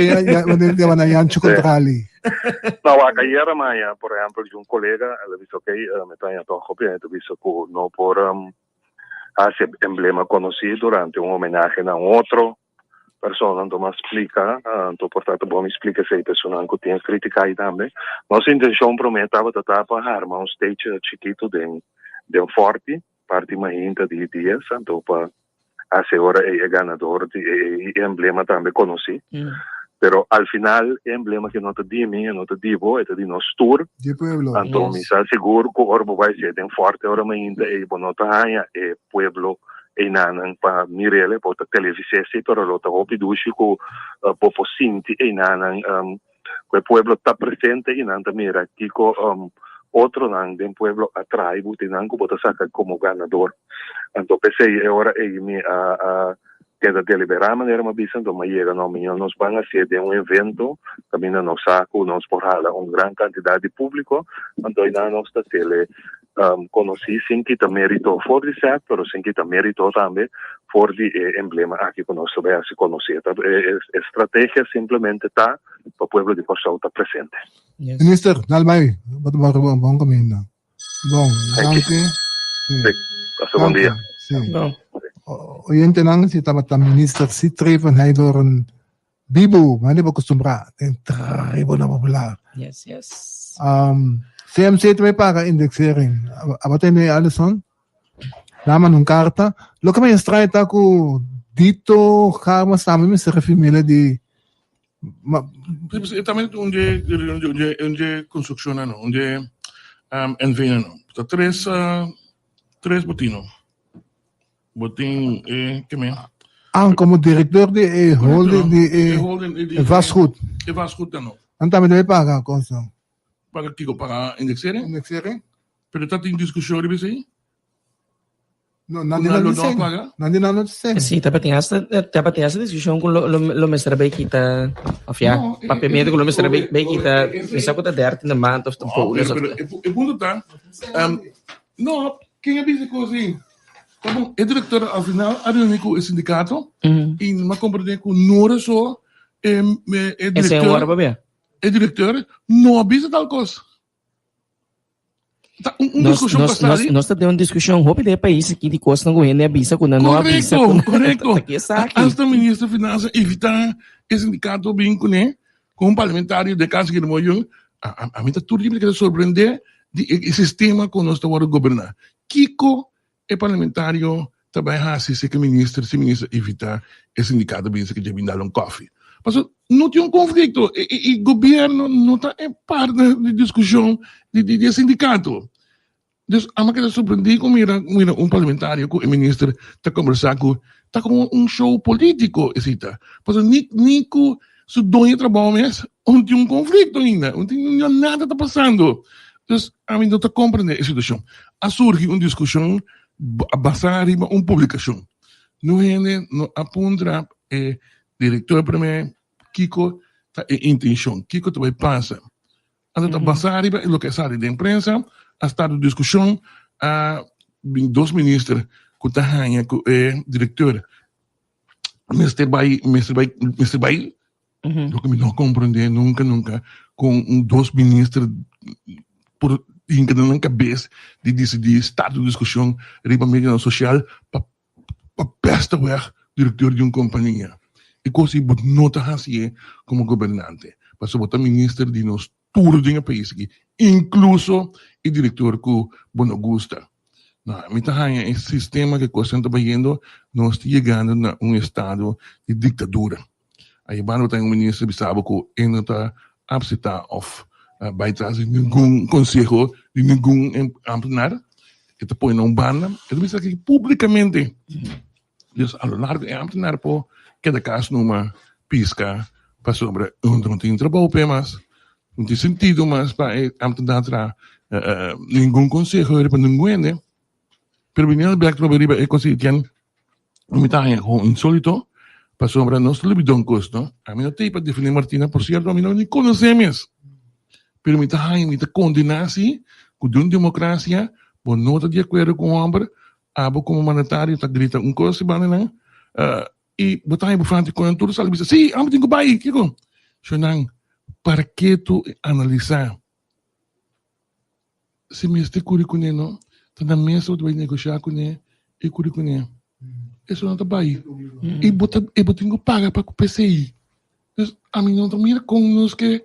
wanneer te wana Jancho kontrali. No, wak ayera maya, por ehempel, di un kolega, el a bisa ok, mi ta haña tòg hopi hende ta bisa ku no por hasi e emblema konosí durante un homenahe na un otro persona, anto mi a splika, anto por ta ta bon mi splika esei pa esunnan ku tin e kritika ei tambe. Nos intenshon promé tabata ta pa harma un stage chikitu den den Fòrti, Parti mainta di dies anto pa haci ora ey e ganador di e emblema tambe conoci. Pero al final e emblema ki no ta di mi, e no ta di bo, e ta di nos tur. Di pueblo. Anto mi sa sigur cu ora bo bay haci den Forte ora mainta ey bo no ta haya e pueblo eynanan pa mirele, bo ta televis'e si, pero lo ta hopi dushi cu bo por sinti eynanan Ku e pueblo ta presente i nan ta mira kiko otronan den pueblo a traha i nan ku bo ta saka komo ganador. Anto p'esei e ora ei mi a keda deliberá manera mi a bisa, anto mi a yega no miño nos ban hasié den un evento kaminda nos sa ku nos por hala un gran kantidat di públiko, anto einan nos ta hasiel Konosí sin kita mérito for di sèt, pero sin kita mérito tambe for di e emblema aki ku nos ta bai hasi konosí. E strategia simplemente ta pa pueblo di Kòrsou ta presente. Minister, dal bai, bo ta bai riba un bon kaminda. Bon, danki. Sí, pasa bon dia. Sí. Oyentenan, si tabata Minister Sithree van Heydoorn Bibu, mane bo acostumbrá den tribuna popular. Yes, yes. Um, CMC tambe paga indexering. Aba tende Alison? Dama un carta. Lo que me extraña ta cu Dito Garmas tambe mester refimile di ma, E tambe un dje un dje un dje construccion no, un dje um, NV no. Ta tres uh, tres botino. Bo tin e ke men. Ah, como director di e holding di e, e vastgoed. E vastgoed dan no. Dan tambe debe paga cosa. Paga kiko? Paga indexering? Indexering. Pero ta tin discusion riba esei? No, nan di nan no dicen. Nan di nan no dicen. Sí, tabatin hasta tabatin hasta discusion ku lo lo lo mester bay kita of ja, No, e- papiamento ku lo mester bay bay kita, e- mi sa ku ta dertiende maand of ta No, bonus pero, of pero e, pu- e punto ta, um, no, ken a bisa kos ei? Ta bon, e director al final a reuni cu e sindicato y mi a comprende cu no era so e, e, e Ese director, ora papia. e director no a bisa tal cos. Ta un, un Nos, discusion nos, pasá nos, di. nos ta den un discusion hopi den e pais aki di cosnan cu hende a bisa cu nan no a bisa. Correcto, cu nan- correcto. Ta ki esaki. Hasta minister di Finanzas evita e sindicato bin cune cu un parlamentario de cas Guillermo Jung. A, a, a mi ta tur libre keda sorprende di e, e sistema cu nos ta wordo goberna. Kiko E parlamentario ta bai hasi si ke minister, si minister evita e sindicato bisa ke dje bin dal un koffie. Paso no tin un conflicto e, e, e gobierno no ta e partner di discusion di, di, di e sindicato. Dus ama keda sorprendi ku mira, mira un parlamentario ku e minister ta conversa ku ta como un show politico esei ta. Paso ni, ni ku su doño trabou mes un tin un conflicto ainda, un tin nada ta pasando. Dus ami no ta comprende e situacion. A surgi un discusion basá riba un publicacion. No hende no a puntra. e direktor promé kiko ta e intenshon, kiko ta bai pasa. Anto ta basá riba e loke a sali den prensa, a start un diskushon, a bin dos minister ku ta haña ku e direktor mester bai, mester bai, mester bai. Loke mi no komprendé nunka nunka kon un dos minister por hinka den nan kabes di disidí start un diskushon riba medionan sosial pa pa pesta weg direktor di un kompania. E kos ei bo no ta hasié komo gobernante pasobra bo ta minister di nos tur den e pais aki, inkluso e direktor ku bo no gusta. No, mi ta haña e sistema ku e kosnan ta bayendo, nos ta yegando na un estado di diktadura. Ayebando bo ta un minister bisa bo ku e no ta apseptá òf bai tras di ningun konseho di ningun ámtenar, e ta pone na un banda, e ta bisa aki públikamente. Dus a lo largo e ámtenar por keda kas numa piska pasobra no tin trabou p'e mas, no tin sentido mas pa e ámtenar traha ningun konseho riba ningun hende. Pero biniendo bek trobe riba e kos ei ken mi ta haña kon insólito pasobra nos ta lubidó un kos no. Ami no t'ei pa defendé Martina, por sierto ami no ni konosé mes. Pero mi ta haña, mi ta kondená si ku den un demokrasia bo no ta di akuerdo ku un hòmber, abo komo mandatario ta grita un kos i banda nan i bo ta haña bo frente ku nan tur sali bisa si ami tin ku bai kiko? Shonnan parke tu analisá Si mester kuri kuné no, ta na mesa bo ta bai negoshá kuné i kuri kuné. Eso no ta bai. I bo ta i bo tin ku paga pa ku p'esei. Dus ami no ta mira kon nos ke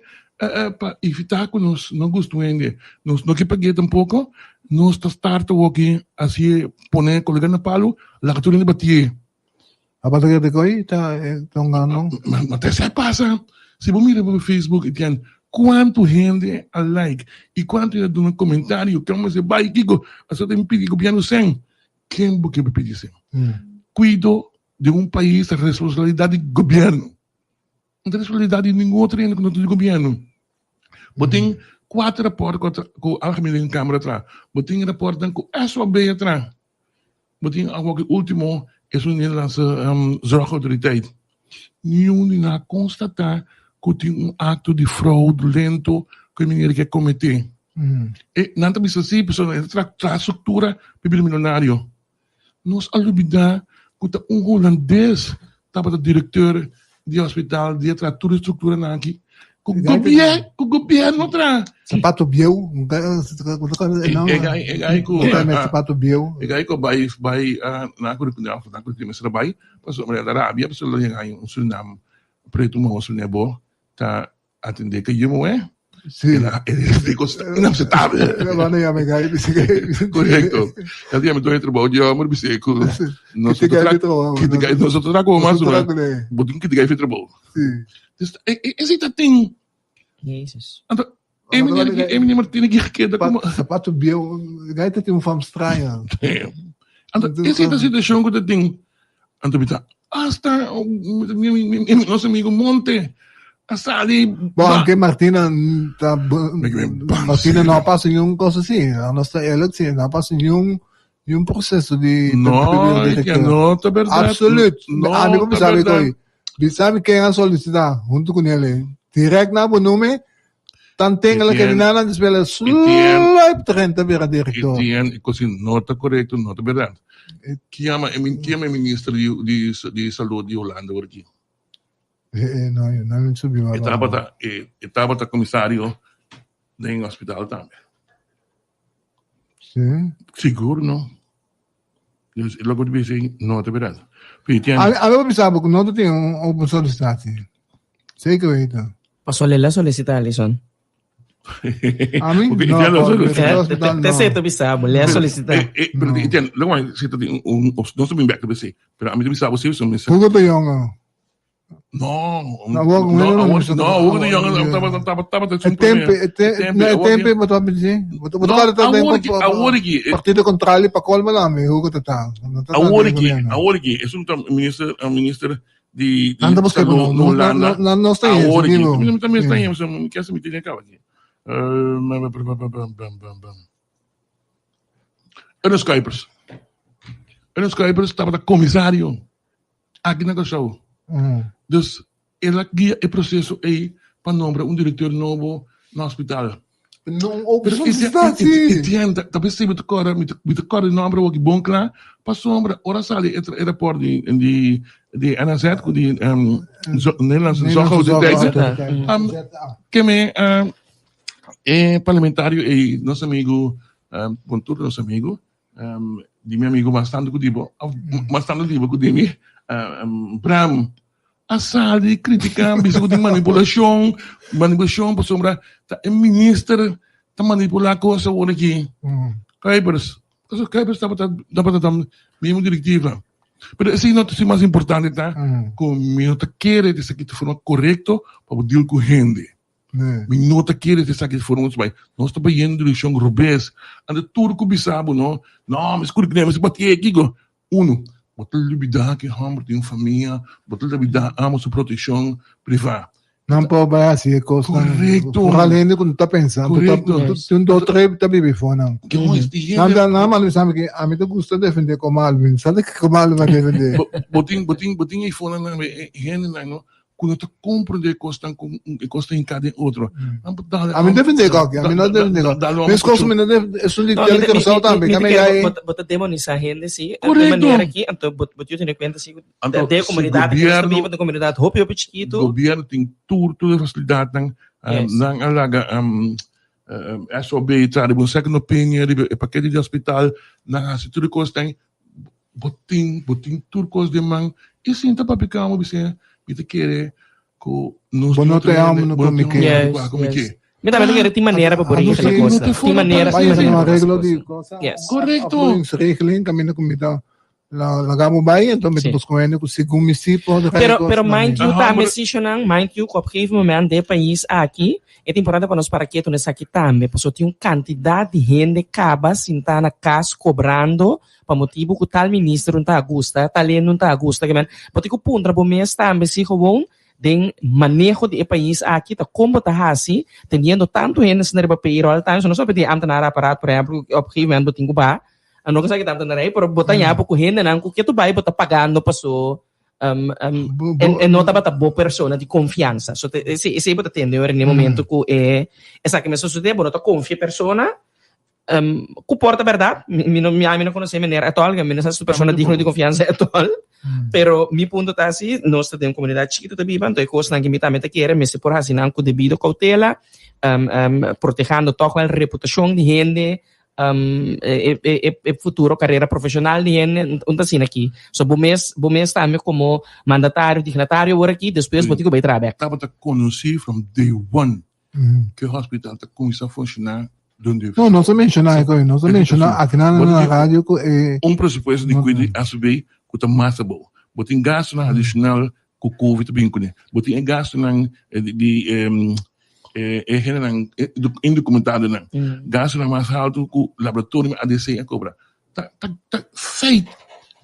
pa evitá ku nos no gusta un hende. Nos no ke pag'é tampoko, nos ta start awoki hasié pone kolega na palu laga tur hende batié. Tabata ke koy ta tongando. Ma ta esei pasa. Si bo mira riba Facebook i tin kuantu hende a like i kuantu hende a duna komentario ken mester bai kiko aso ta pidi gobièrnu sèn. Ken bo ke pidi sèn? Kuido den un pais ta responsabilidat di gobièrnu. No ta responsabilidat di ningun otro hende ku no ta di gobièrnu. Bo tin kuater rapòrt ku Algemene Rekenkamer a traha. Bo tin rapòrtnan ku SOB a traha. Bo tin awor ki ultimo esun Nederlandse Zorgautoriteit. Niun di nan a konstatá ku tin un akto di fraudulento ku e meneer ke kometé. E nan ta bisa si pasobra e ta traha struktura pa bira milionario. Nos a lubidá ku ta un hulandes tabata direkteur di hospital di a traha tur e strukturanan aki ku gobier ku gobierno traha. Sapato bieu, E gai ku sapato bieu. E gai ku bai bai na Curicundia of na Curicundia mester a bai pasobra el a rabia pasobra el a haña un Surinam pretu mahoso nebo ta Atendé ke yu muhé. Sí. El a e kos ta inapsetabel. El a manda yama e gai bisa ke. Korekto. El a yama doño trabou di hòmber bis'é ku nos no ta tra kiti gai nos no ta tra ku bo mas Nos no ta suma tra kuné. bo tin kiti gai fi trabou. Sí. Dus esei ta tin. Jezus. Anto e meneer aki e meneer Martina ki keda komo. Sapato bieu gai ta tin un fam straño. Anto esei ta situashon ku ta tin. Anto mi ta hasta nos amigo Monte a sali. Bo aunke Martina ta Martina no a pasa niun cosa así. Nos ta eerlijk si, no a pasa niun niun proceso di No, no ta berdad. Absoluut. No Ami ku ta bisa mi berdad. koy. Bisa mi ken a solicita hunto ku nele. Direct na bo nume. Tanten la Etienne, kandidata antes bela Etienne, sluip drenta bira director. Etienne, e kosi no ta korekto, no ta berdad. Ki yama e ki yama e minister di di di salud di Hulanda awor aki? Eh, eh, no, no mi subi E tabata e e tabata komisario den hospital tambe. Sí. Sigur no. Dus e loke bo ta bisa ei no ta berdad. Pero Etienne, A, a mi bisa bo ku no ta tin un open sollicitatie. Zeker weten. Paso lela solicita Alison. Ami? Porque No, Etienne pa- lo pa- Eh, hospital, te no. se te bisa bo lea solicita. Eh, eh, pero No. Etienne, loke mi si ta tin un un nos ta bin bek ta bisa, pero ami ta bisa bo si so mester Hugo de Jonge. No, No, awor- no, awor- awor, awor- no, awor de awor- jongen tabata tabata tabata E tempo, e te, no, e tempo bo ta bisa. Bo ta No, ta ta awor ki, awor ki, Partido contrario pa colmo lami Hugo ta ta. No ta ta awor den ki, gobierno. awor ki, es un minister, minister di di Nan ta busca salud no, na no, Hulanda. no, no, no está ahí, Awor ki, vivo. mi también está Sí. ahí, mi kier mi tiene caba aquí. Eh, bam, bam, bam, bam, bam, bam. Ernest Kuipers. Ernest Kuipers tabata komisario aki na Kòrsou. Dus el a guia e proceso ei pa nombra un directeur nobo na hospital. No, ook Pero soms e is dat, sí. Etienne, ta ta mi ta corda, mi ta mi ta corda e nomber awor aki bon cla, pasobra ora sali e e rapport di di di NZ cu di um, zo, Nederlandse Nederlandse Zorgautoriteit, Zorgautoriteit. um, ZA. ke me um, e parlamentario ei, nos amigo, um, bon tur nos amigo, um, di mi amigo mas tanto cu di bo, of mas tanto di bo cu di mi, um, Bram, a sali critica bisa cu tin manipulacion, manipulacion pasobra ta e minister ta manipula cos awor aki. Kuipers, pasobra Kuipers tabata tabata ta mismo directiva. Pero esey no ta esey mas importante ta cu mi no ta kere di esaki ta forma corecto pa bo deal cu hende. Mi no ta kere di esaki ta forma nos bay. Nos ta bayendo direccion robes. Anto tur cu bisa bo no, no mi scuri cu mi bati kico. Uno, bo ta lubidá ku e hòmber tin un famia, bo ta lubidá amo su protekshon privá. Nan por bai hasi e kosnan. Korekto. Foral hende ku no ta pensa. Korekto. Tin un dotre ta bibi for nan. Ke hon di hende. Nan ta nan manda bisa mi ke ami ta gusta defendé Komalu. Mi no sa de ke Komalu mi a defendé. Bo tin bo tin bo tin ei for nan e hendenan no ku no ta komprendé kosnan ku e kos ta hinká den otro. Nan por dal Ami defendé kòke, ami no defendé kòke. Mes kos mi no defendé, esun di Tele Curaçao tambe, kame ya e. Bo ta demonisá hende si, Korekto. di manera ki, anto bo bo tin tene kuenta si ku Anto den si komunidat ku nos ta gobièrnu biba, den komunidat hopi hopi chikitu. Gobièrnu tin tur tur e fasilidatnan, Yes. nan a laga SOB traha riba un second opinion riba e pakete di hospital, nan a hasi tur e kosnan. Bo tin, bo tin tur kos den man i sinta papia kama bis'é, mi ta kere ku nos Bo tin no otro ta hende, amo bo no ku mi tin ke. homber Yes, ku ku mi yes. ke. Mi tambe ta kere tin manera pa bo Ah, regla sí, kos. no te Tin forma manera, pa tin Bai manera un pa hasi arreglo kos. di cosa. Yes. Korekto. Afvloeiingsregeling kaminda ku mi ta La laga bo bai, enton mi ta Sí. busca un hende ku segun mi si por regla Pero, kos pero na mind mi. you Aha, tambe, pero- si Shonan, mind you ku op gegeven moment den e pais aki e ta importante pa nos para ketu na esaki tambe, pasobra tin un kantidat di hende kaba sintá na kas kobrando pa motibu ku tal minister un ta a gusta, tal hende un ta a gusta, ke men bo tin ku puntra bo mes tambe si gewoon den maneho di e pais aki ta kon bo ta hasi teniendo tantu hende asina riba payroll tambe, so no solamente e ambtenaar aparaat por ehempel ku op gegeven moment bo tin ku baha, A no sa ki tantu na rei, pero bo ta ña ku hendenan ku ketu bai bo ta pagando paso um, um, en, en no tabata bo persona di confiansa. So te, ese, ese bo ta tende ora en e momento ku e esaki me sucede, bo no ta confia persona um, ku por ta berdad, mi, mi no, mi, mi no conoce meneer at all, mi no sa su persona digno di confiansa at all. Pero mi punto ta así, nos ta den un comunidad chiquito ta biba, anto e cosnan ki mi tambe ta kere mester por haci nan cu debido cautela, um, um, protehando toch wel reputacion di hende, um, e, e, e, e futuro carrera profesional di hende, un ta asina aki. So bo mes, bo mes tambe como mandatario, dignatario awor aki, despues bo tin ku bai traha bek. Tabata conoci from day one cu e hospital ta cuminsa funciona donde No, nos a menciona e nos a menciona aki na na radio cu e un presupuesto di cuido di ACB cu ta mas abou. Bo tin gastonan adicional cu covid ta bin cune. Bo tin e gastonan di di e hendenan indocumentado-nan. Gastonan mas halto cu laboratorio ADC a cobra. Ta ta ta feit.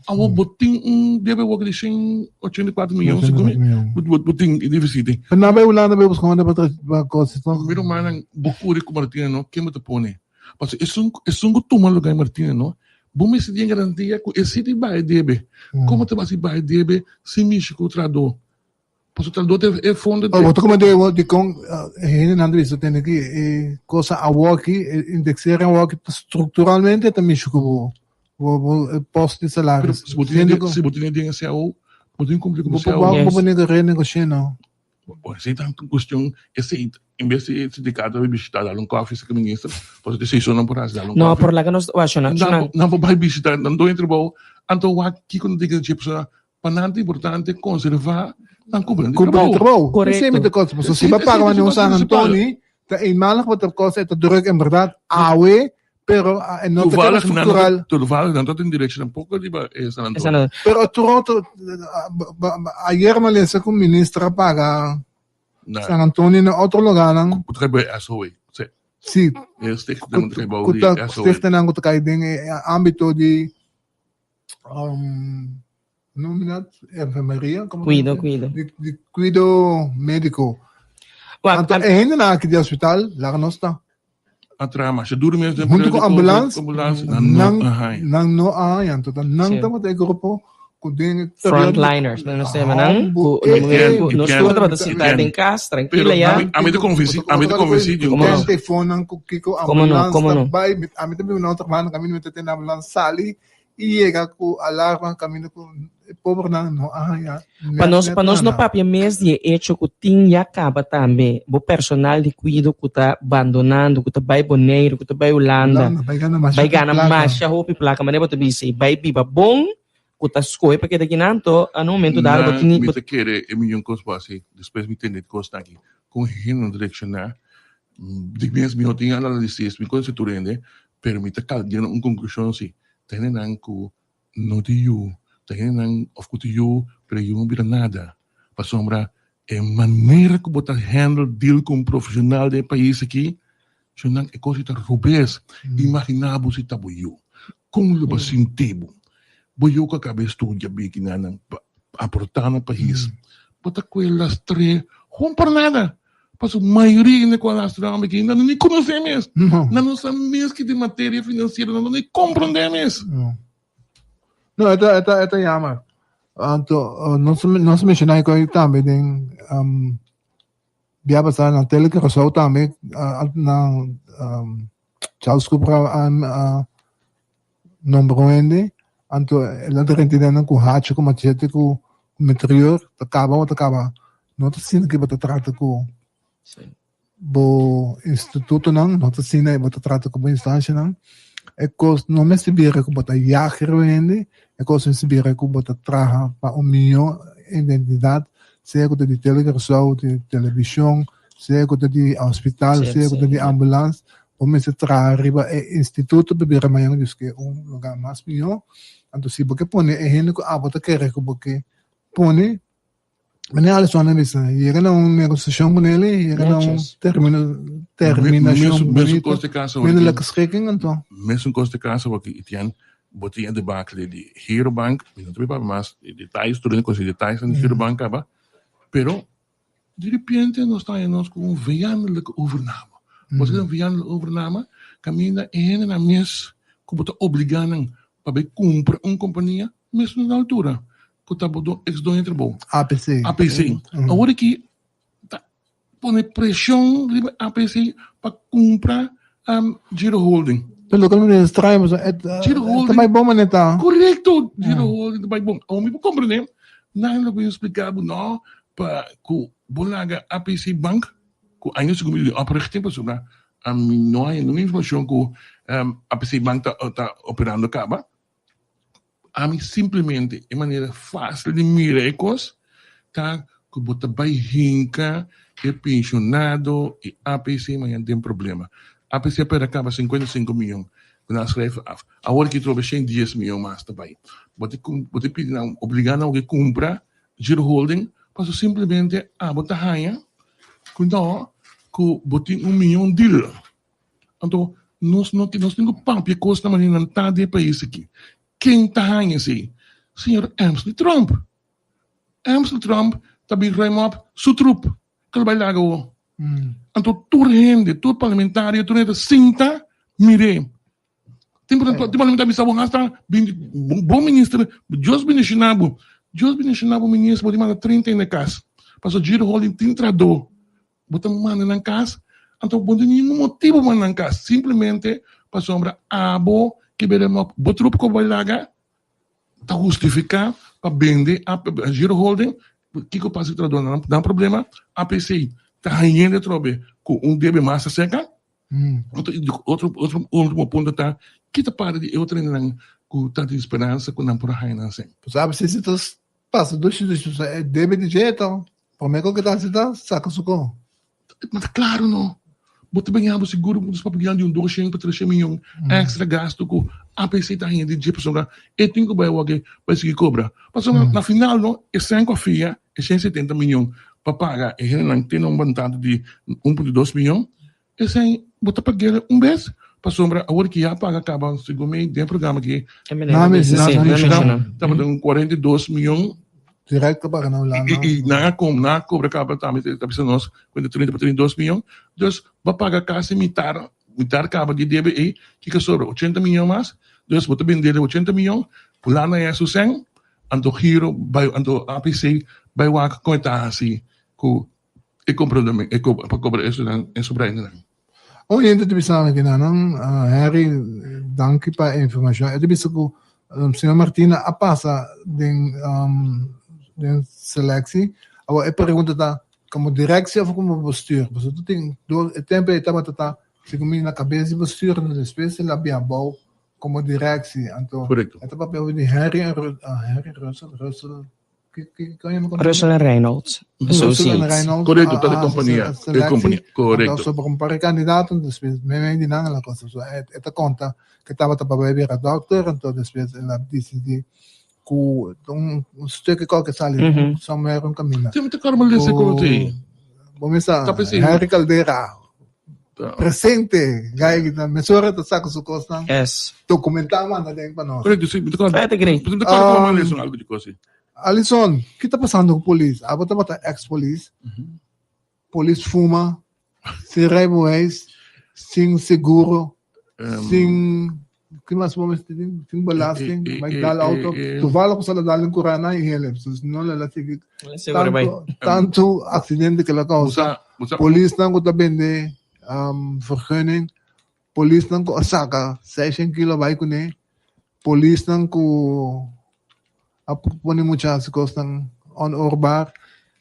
Awor bo tin un debe wak di 184 miyon segun mi. Bo bo tin e deficit. Pero nan bai Hulanda bai busca hende pa tra pa cos. Mi rumannan bo curi cu Martina no ken bo ta pone? Pasobra esun esun cu tuma lugar di Martina no bo mester tin garantia cu e si di bai debe. Como ta basi bai debe sin mishi cu trahador? Pasobra trahador ta e fondo Oh, bo ta come de di con hendenan ta bisa tende ki e cosa awoki e indexering awoki ta structuralmente ta mishi cu bo bo bo post di Pero salaris. si bo tin Siendo cu si bo tin den e cao bo tin cumpli cu bo bo por cao. bo por nego renegocia no. Bo esey ta un cuestion esey en bes di e sindicato a bishita dal un koffie cerca minister pasobra esey so nan por haci dal un No, koffie. por laga nos wak shona, shona. Nan por bay bishita nan doño trabou anto wak kico nan tin ke haci pasobra pa nan ta importante conserva nan cumpra di Cumpra di trabou. trabou. Correcto. Esey mi ta cosa. Pasobra si bo paga mane un San Antoni ta eenmalig bo ta cosa e ta druk en berdad awe pero e no ta keda Toevallig nan structural. toevallig nan ta tin directie tampoco riba e San Antoni. San Antoni. Pero otro ayer mi a lesa cu minister a paga Na San Antoni na otro lugarnan. cu ta bay SOA. Si. Si. E stichting ta bay Cu di ta SOA. stichtingnan cu ta cay den e ambito di um, noem je dat? Enfermeria? Como Cuido, cuido. Di, di cuido medico. Wak, Anto, e hende na aki di hospital, laga nos ta. A traha masha duro mes den Junto periodo cu di COVID, ambulance, ambulance, nan no nan, a haña. nan no a haña. Anto, ta nan Sí. tabata e grupo. ku den Frontliners, nan nos yama nan, ku na momento ku nos tur tabata sintá den kas, trankila ya. Ami ta konvensí, ami ta konvensí di un Komo no? Telefoonnan ku kiko Komo no, ambulans komo ta no? bai, ami ta biba na otro banda kaminda mi ta tende ambulans sali i yega ku alarma kaminda ku e pobernan no a haña Pa nèt nos, nèt pa nos no nada. papia mes di e echo ku tin ya kaba tambe bo personal di kuido ku ta bandonando, ku ta bai Boneiru, ku ta bai Hulanda, Hulanda bai gana masha bai hopi gana plaka. masha hopi plaka, manera bo ta bisa, i bai biba bon, ku ta skohe pa keda kinan, anto na un momento dado bo Nan tin mi bo ta kere e miyon kos bo hasi, despues mi tende e kosnan aki, kon hende no ta reakshoná, di mes mi no tin analisis, mi konose tur hende, pero mi ta kal yega na un konklushon si, ta hendenan ku no tin yu, ta hendenan of ku tin yu pero e yu no bira nada, pasobra e manera ku bo ta handle, deal ku un profeshonal den e pais aki, shonnan e kos ei ta robes, imaginá bo si ta bo yu, kon lo bo sinti bo? Bo yu ku a kaba e studia biki nan pa aportá na pais, bo ta kohe lastr'é hon por nada, Pasobra mayoria hende ku a lastra homber aki nan no ni konosé mes. Nan no sa mes ki den materia finansiero, nan no ni komprondé mes. No. No, e ta, e ta, e ta jammer. Anto, nos, nos menshoná e koi tambe den um, bia pasá na Tele Curaçao tambe, uh, na um, Charles Cooper a, a, nombra un hende, anto el a drenta den nan ku hacha, ku machete, ku mitrayor, ta kaba bo ta kaba. No ta asina ku bo ta trata ku bo institutonan, no ta asina bo ta trata ku bo instanshanan. E kos no mester bira ku bo ta yag riba hende, e kos mester bira ku bo ta traha pa un mihó identidat, sea ku ta di Tele Curaçao, di televishon, sea ku ta di hospital, sea ku ta di ambulans. Bo mester traha riba e instituto pa bira mañana Dios ke un lugar mas mihó. Anto si bo ke pone e hende ku abo ta kere ku bo ke pone, manera Alison a bisa, yega na un negosiashon ku neli, yega na un termino, terminashon bonito, minnelijke schikking anto. Mesun kos te kasa wak Etienne, bo tin e debacle di Girobank, mi no ta papia mas di detayes, tur hende konosi detayesnan di Girobank kaba, pero Di repente nos ta haña nos ku un vijandelijke overname. Bo sa un vijandelijke overname? Kaminda e hendenan mes ku bo ta obligá nan pa bai kumpra un kompania mes no na altura ku ta bo eks doño di trabou. APC. APC. Awor aki ta pone preshon riba APC pa kumpra Giro Holding. Pero loke mi ta extraño pasobra e ta bai bon manera ta. Korekto, Giro Holding ta bai bon. Awor mi por komprende nan lo bin splika bo no pa ku bo laga APC Bank ku aña segun mi di oprichting pasobra ami no haña ningun informashon ku APC Bank ta operando kaba. Ami simplemente e manera fácil di mira e kos ta ku bo ta bai hinka e penshonado i APC mañana den problema. APC a pera kaba 55 miyon ku nan a schrijf af. Awor ki trobe 110 miyon mas ta bai. Bo ta bo ta pidi nan obliga nan oke kumpra Giro Holding pasobra simplemente abo ta haña ku no ku bo tin un miyon deal. Anto nos no nos tin ku papia kos na manera nan ta den e pais aki. Ken ta haña esei? Señor Emsley Trump. Emsley Trump ta bin ruim op su trup ku lo bai laga awor. Anto tur hende, tur parlamentario, tur hende ta sinta mir'é. Tin tin parlamentario bisa bo hasta bin bo minister, Dios bendiciona bo, Dios bendiciona bo minister, bo tin manda 30 hende kas. Pasobra Giro Holding tin trahadó. Bo ta manda nan kas, anto bo no tin ningun motibu pa manda nan kas, simplemente pasobra abo ke bira no bo trup ku bo bai laga ta hustifiká pa bende Giro Holding. Kiko pasa ku trahadónan? Nan problema APC ta hañende atrobe ku un debe mas aserka. Otro otro otro ultimo punto ta kita para di e otro hendenan ku ta tin speransa ku nan por a haña nan sèn. Bo sabi si si ta pasa dushi dushi e debe di dje to. Prome ku kita hasi ta saka su ko. Ma ta klaro no. Bo ta baña bo seguro ku nos papia di un doshen pa treshen miyon extra gasto ku APC ta haña di dje pasobra e tin ku bai awor ke bai sigui kobra. Pasobra na final no e sèn ku a fia e 170 miyon pa paga e hendenan tene un bantado di 1.2 miyon Esei bo ta pag'el un bes pasobra awor ki ya paga kaba segun mi den programa ki tabata un 42 miyon Direct ta paga na Hulanda. I nan a kom nan a kobra kaba tambe ta bisa nos ku entre 30 pa 32 miyon dus bo a paga kasi mitar mitar kaba di debe ei kiko sobra 80 miyon mas dus bo ta bendel e 80 miyon Hulanda ya su sèn. Anto Giro bai anto APC bai wak kon e ta hasi ku e kompradornan e pa kobra esunnan e sobraindenan. Un hende ta bisa mi kina nan, Harry, danki pa e informashon. E ta bisa ku señor Martina a pasa den den seleksie. Awor e pregunta ta, komo direksie òf komo bestuur? Pasobra tur tin dos, e tempu ei tabata ta segun mi na kabes di bestuur, despues el a bia abou komo direksie. Anto e ta papia di Harry en Harry Russell, Russell. Russell en Reynolds Associates. Korekto, ta de kompania. E kompania, korekto. Sobre un par di kandidato, despues meimei di nan el a kosa. So e ta konta ke tabata pa bai bira dòkter, anto despues el a disidí ku un stukje kòke sali somewhere un kaminda. Tin ta kòrda lesa kos ei. Bo mester Harry Caldera. Presente, gai ki ta mesora ta saka su kosnan. Yes. Dokumentá manda den pa nos. Correcto, sí. Mi ta kòrda. Vete great. Mi ta kòrda ku manda algu di kos. Alison, ki ta pasando ku polis? Abo tabata ex polis. Polis fuma, sin rijbewijs, sin seguro, sin Ki mas bo mester tin? Tin belasting, bai dal auto. Toevallig bo sa la dal in Curana y hele. So si no la la sigui tanto, tanto accidente que la causa. Polisnan cu ta bende um, vergunning. Polisnan cu a saca 600 kilo bai cune. Polisnan cu a pone mucha hasi kosnan onoorbaar.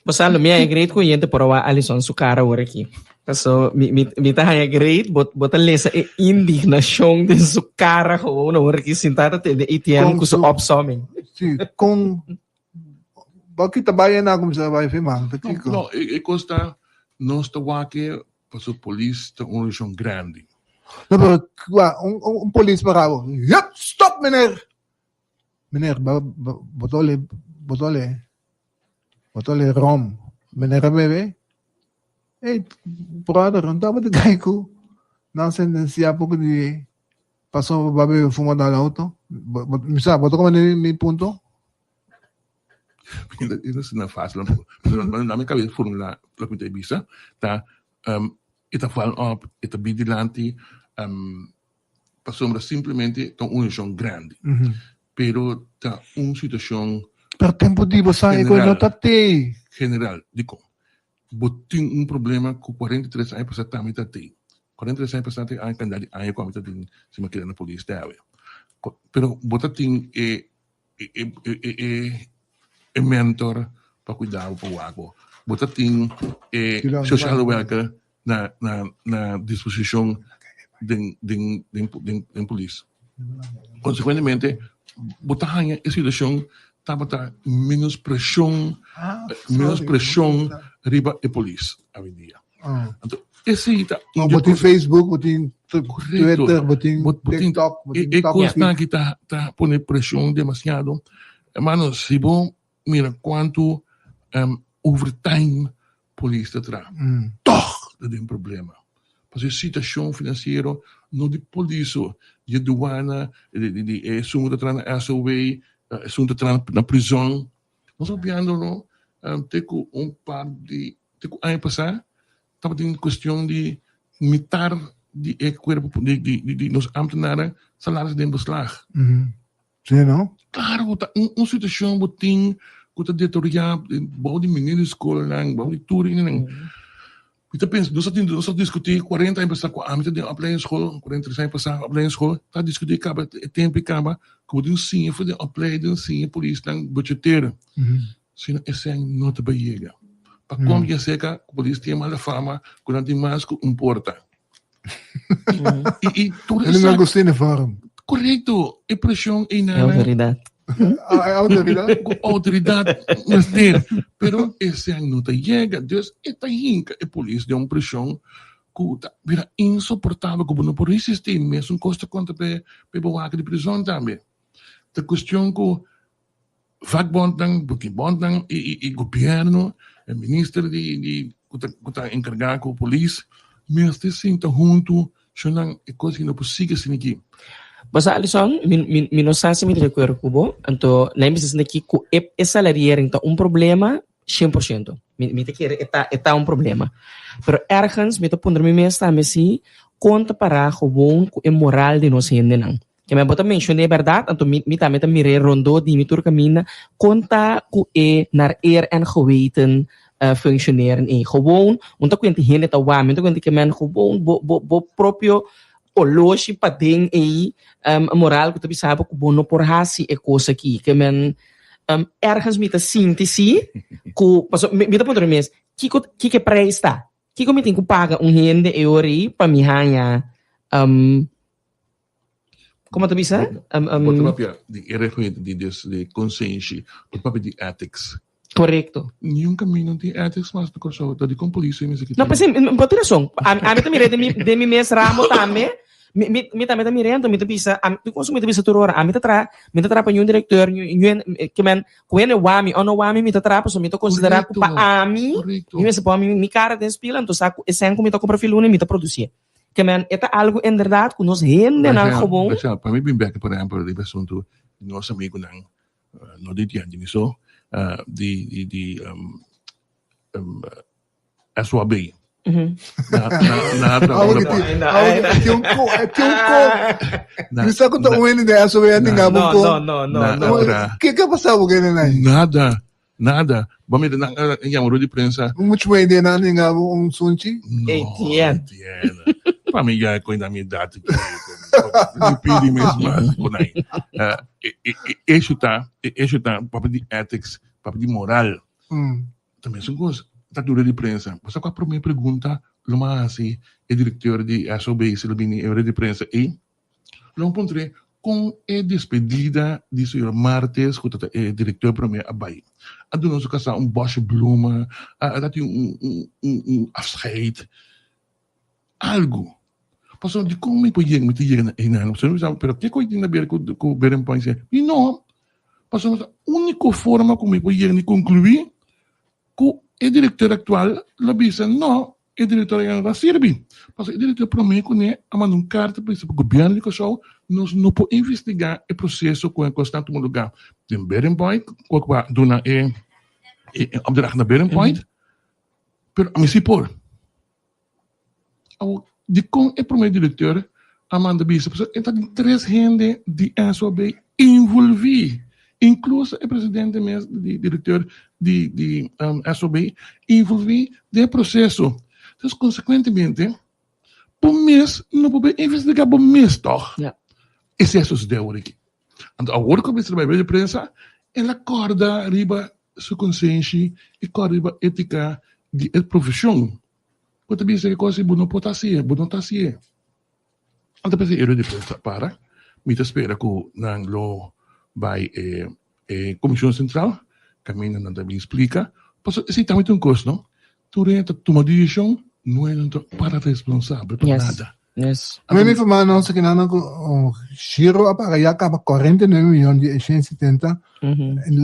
Bo sa lo mi haña great ku yente por a wak Alison su kara ora aki. Paso mi mi mi ta haña great bo bo ta lesa e indignashon den su kara gewoon ora aki sintá ta tende ATM ku su opsomming. Si, kon bo kita bai na kuminsá bai firma ta kiko? No, e kos ta nos ta wak e paso polis ta un organisashon grandi. No pero un un polis para bo, yep stop meneer! Meneer, bo ta ole, bo ta ole, bo ta ole rom. Meneer a bebe? Ey, brother, no tabata kai ku nan sentensia poko di pasobra bo a bebe fuma dal auto. Mi sa, bo ta komprende mi punto? E no asina fácil tampoco. Pero na mi cabeza formula loke mi ta bisa ta e ta val op, e ta bin dilanti. Pasobra simplemente ta un organisacion grandi. Pero ta un situacion. Pero tempo di bo sa e cu no ta tey. General, dicon? Bo tin un problema cu 43 aña pasa tambe ta tey. 43 aña pasa ta e aña cantidad di aña cu ami ta tin si mi a keda na polis te awe. Pero bo ta tin e e mentor pa cuida bo pa wak bo. Bo ta tin e social worker na na na disposicion den den den den den polis. Consecuentemente bo ta haña e situacion tabata menos presion menos presion riba e polis awendia. Anto esey ta un Bo tin Facebook, bo tin Twitter, bo tin TikTok, bo tin E cosnan aki ta ta pone presion demasiado. Hermano si bo mira cuanto overtime polis ta traha. Tog ta den problema. Pasobra e situacion financiero no di polis so, di e duana, di esun cu ta traha na SOW, esun cu ta traha na prison. Nos a papiando no te cu un par di, te cu aña pasa tabatin cuestion di mitar di e cuerpo di nos ambtenaren salaris den beslag. Sí, no? Claro cu ta un situacion bo tin cu ta deteriora bou di meneer di scolnan, bou di tur hende. Mi ta pensa, nos a tin, nos a discuti cuarenta aña pasa cu ami ta den opleidingsschool, cuarenta y tres aña pasa opleidingsschool, ta discuti caba e tempo y caba cu bo tin siña for den opleiding, siña polisnan budgeteren. Sino esei no ta bay yega. Pa con bien seca cu polis tin e mala fama cu nan tin mas cu un porta. Y, y tur Elin esaki. Agustin Forum. Correcto, e presion E einan. autoridad. Ah, e autoridad. Cu autoridad mester. Pero esei no ta yega. Dus e ta hinca e polis den un presion cu ta bira insoportabel cu bo no por resisti. Mesun cos ta conta p'e bewaker di prison tambe. Ta cuestion cu Vakbondnan, bondnan i gobierno, e minister di di ku ta ku ta enkargá ku polis mester sinta huntu shonnan e kos aki no por sigui asina aki. Bo sa Alison, mi mi mi no sa si mi ta di akuerdo ku bo, anto na e mester sinta aki ku e e salariering ta un problema shen por shento. Mi mi ta kere e ta e ta un problema. Pero ergens mi ta puntra mi mes tambe si kon ta pará gewoon ku e moral di nos hendenan. Ke men bo ta menshoné bèrdat, anto mi mi tambe ta mir'é rondó di mi tur kaminda kon ta ku e naar eer en geweten functioneren ei. Gewoon un ta kuenta hende ta wak mi, un ta kuenta ke men gewoon bo bo bo propio oloshi paden ei moral ku ta bisa bo ku bo no por hasi e kos aki. Ke men ergens mi ta sinti si ku pasobra mi ta puntra mi mes kiko kiko e prijs ta? Kiko mi tin ku paga un hende e ora ei pa mi haña Como ta bisa? Bo ta papia di e regoente di des di konsenshi, bo ta papia di ethics. Korekto. Niun kaminda no tin ethics mas na Kòrsou, ta dikon polis mester kita. No, p'esei, bo tin rason. Ami ta mira den mi mes ramo tambe, mi tambe ta mira anto mi ta bisa, ami kon mi ta bisa tur ora, ami ta traha, mi ta traha pa niun direkteur, niun, ke men, ku hende wak mi o no wak mi, mi ta traha pasobra mi ta konsiderá ku pa ami, mi mester pon mi kara den spil anto sa ku e sèn ku mi ta kumpra filuna mi ta produsié. Ke men e ta algu inderdaad ku nos hendenan gewoon. Rachel, pa mi bin bek por ehempel riba asuntu di nos amigunan, no di Tianjin ni so, di di SWB. Na trabou na pa. Tin un ko, tin un ko. Mi sa ku ta un hende di SWB a ninga bo ko. No, no, no, no. Ke ke pasa bo kende nai? Nada. Nada. Bo mira nan a yama rueda di prensa. Mucho bo hende nan ninga bo un sunchi? No, entiendo. Pa mi ya cu na mi edad ki mi pidi mes mas cu nan. E hecho ta, e hecho ta papia di ethics, papia di moral. Ta mesun cos ta rueda di prensa. Bo sa cua prome pregunta lo mi a haci e directeur di SOB si lo bini e rueda di prensa ey? Lo puntr'é kon e despedida di señor Martes, ku ta e direktor promé, a bai. A duna su kasá un bòshe bluma, a dati un un afscheid, algu. Pasobra dikon mi por yega, mi ta yega na einan? Pasobra mi bisa, pero ke kos tin haber ku ku Beren Point? Mi no, pasobra ta úniko forma ku mi por yega di konkluí ku e direktor aktual lo bisa no, E direktor a yama pa sirbi. Pasobra e direktor promé kuné a manda un karta pa bisa pa gobièrnu di Kòrsou nos no por investigá e proseso ku e kos ta tuma lugá den Bering Point ku a duna e opdracht na Bering Point, pero ami si por. Awor dikon e promé direktor a manda bisa? Pasobra e ta tin tres hende di SOB involví. Inkluso e presidente mes di direkteur di di SOB involví den e proseso. Dus konsekuentemente bo mes no por bai investigá bo mes tòg. Esei a sosodé awor aki. Anto awor ku mester bai bai di prensa el a kòrda riba su konsenshi i kòrda riba étika di e profeshon. Bo ta bisa e kos i bo no por ta hasié, bo no ta hasié. Anto p'esei e rueda di prensa para. Mi ta spera ku nan lo bai e e Komishon Sentral kaminda nan ta bin splika. Pasobra esei tambe ta un kos no. Tur hende ta tuma desishon, no hende ta para responsabel pa nada. Mi informa nos aki nan ku Giro a paga ya kaba 49 miyon di e 170.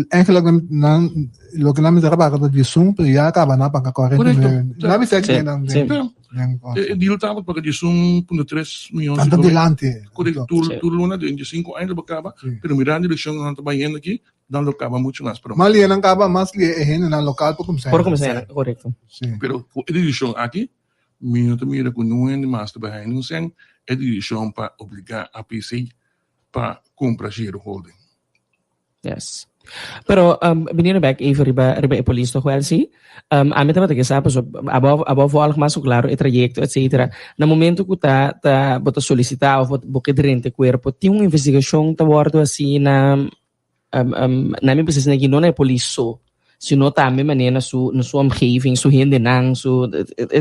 Eigenlijk nan loke nan mester a paga ta diesun pero ya kaba nan a paga 49. Nan bisa aki nan den. E deal tabata paga 11.3 miyon. Nan ta dilanti. Correcto, tur, tur luna den 5 aña lo bo caba, pero mirando e direccion nan ta bayendo aki, nan lo caba mucho mas pronto. Mas lie nan caba, mas lie e hendenan local por cuminsa Por cuminsa, correcto. Pero cu e direccion aki, mi no ta mira cu nun hende mas ta bay haya nun cent, e direccion pa obliga APC pa cumpra Giro Holding. Yes. Pero um, biniendo back even riba, riba e polis toch wel, sí. Um, a mi tabata ke sa, paso, abo, abo volg mas o claro e trayecto, etcétera. Na momento ku ta, ta, bo ta solicita of bo, bo ke drenta e cuerpo, tin un investigacion ta wordo así na, um, um, na mi bisa asina aki, no na e polis so, sino tambe manera na su, na su omgeving, su hendenan, su,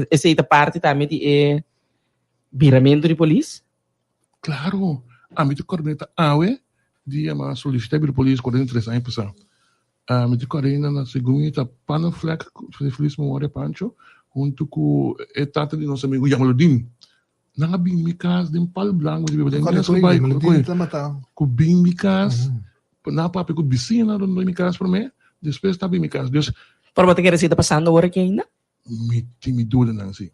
esei ta parti tambe di e biramento di polis? Claro, ami ta corda ta awe dia mi a solicita bira polis 43 aña pasa. Mi ta corda ainda na segun mi ta Panaflek, feliz memoria Pancho, hunto cu e tata di nos amigo Jamaludin. Nan a bin mi cas den Palo Blanco, mi ta biba den mes bai cu bin mi cas, nan a papia cu bisiñanan rondó mi cas prome, despues ta bin mi cas. Dus. Pero bo ta kere si ta pasando awor aki ainda? Mi tin mi dudanan si.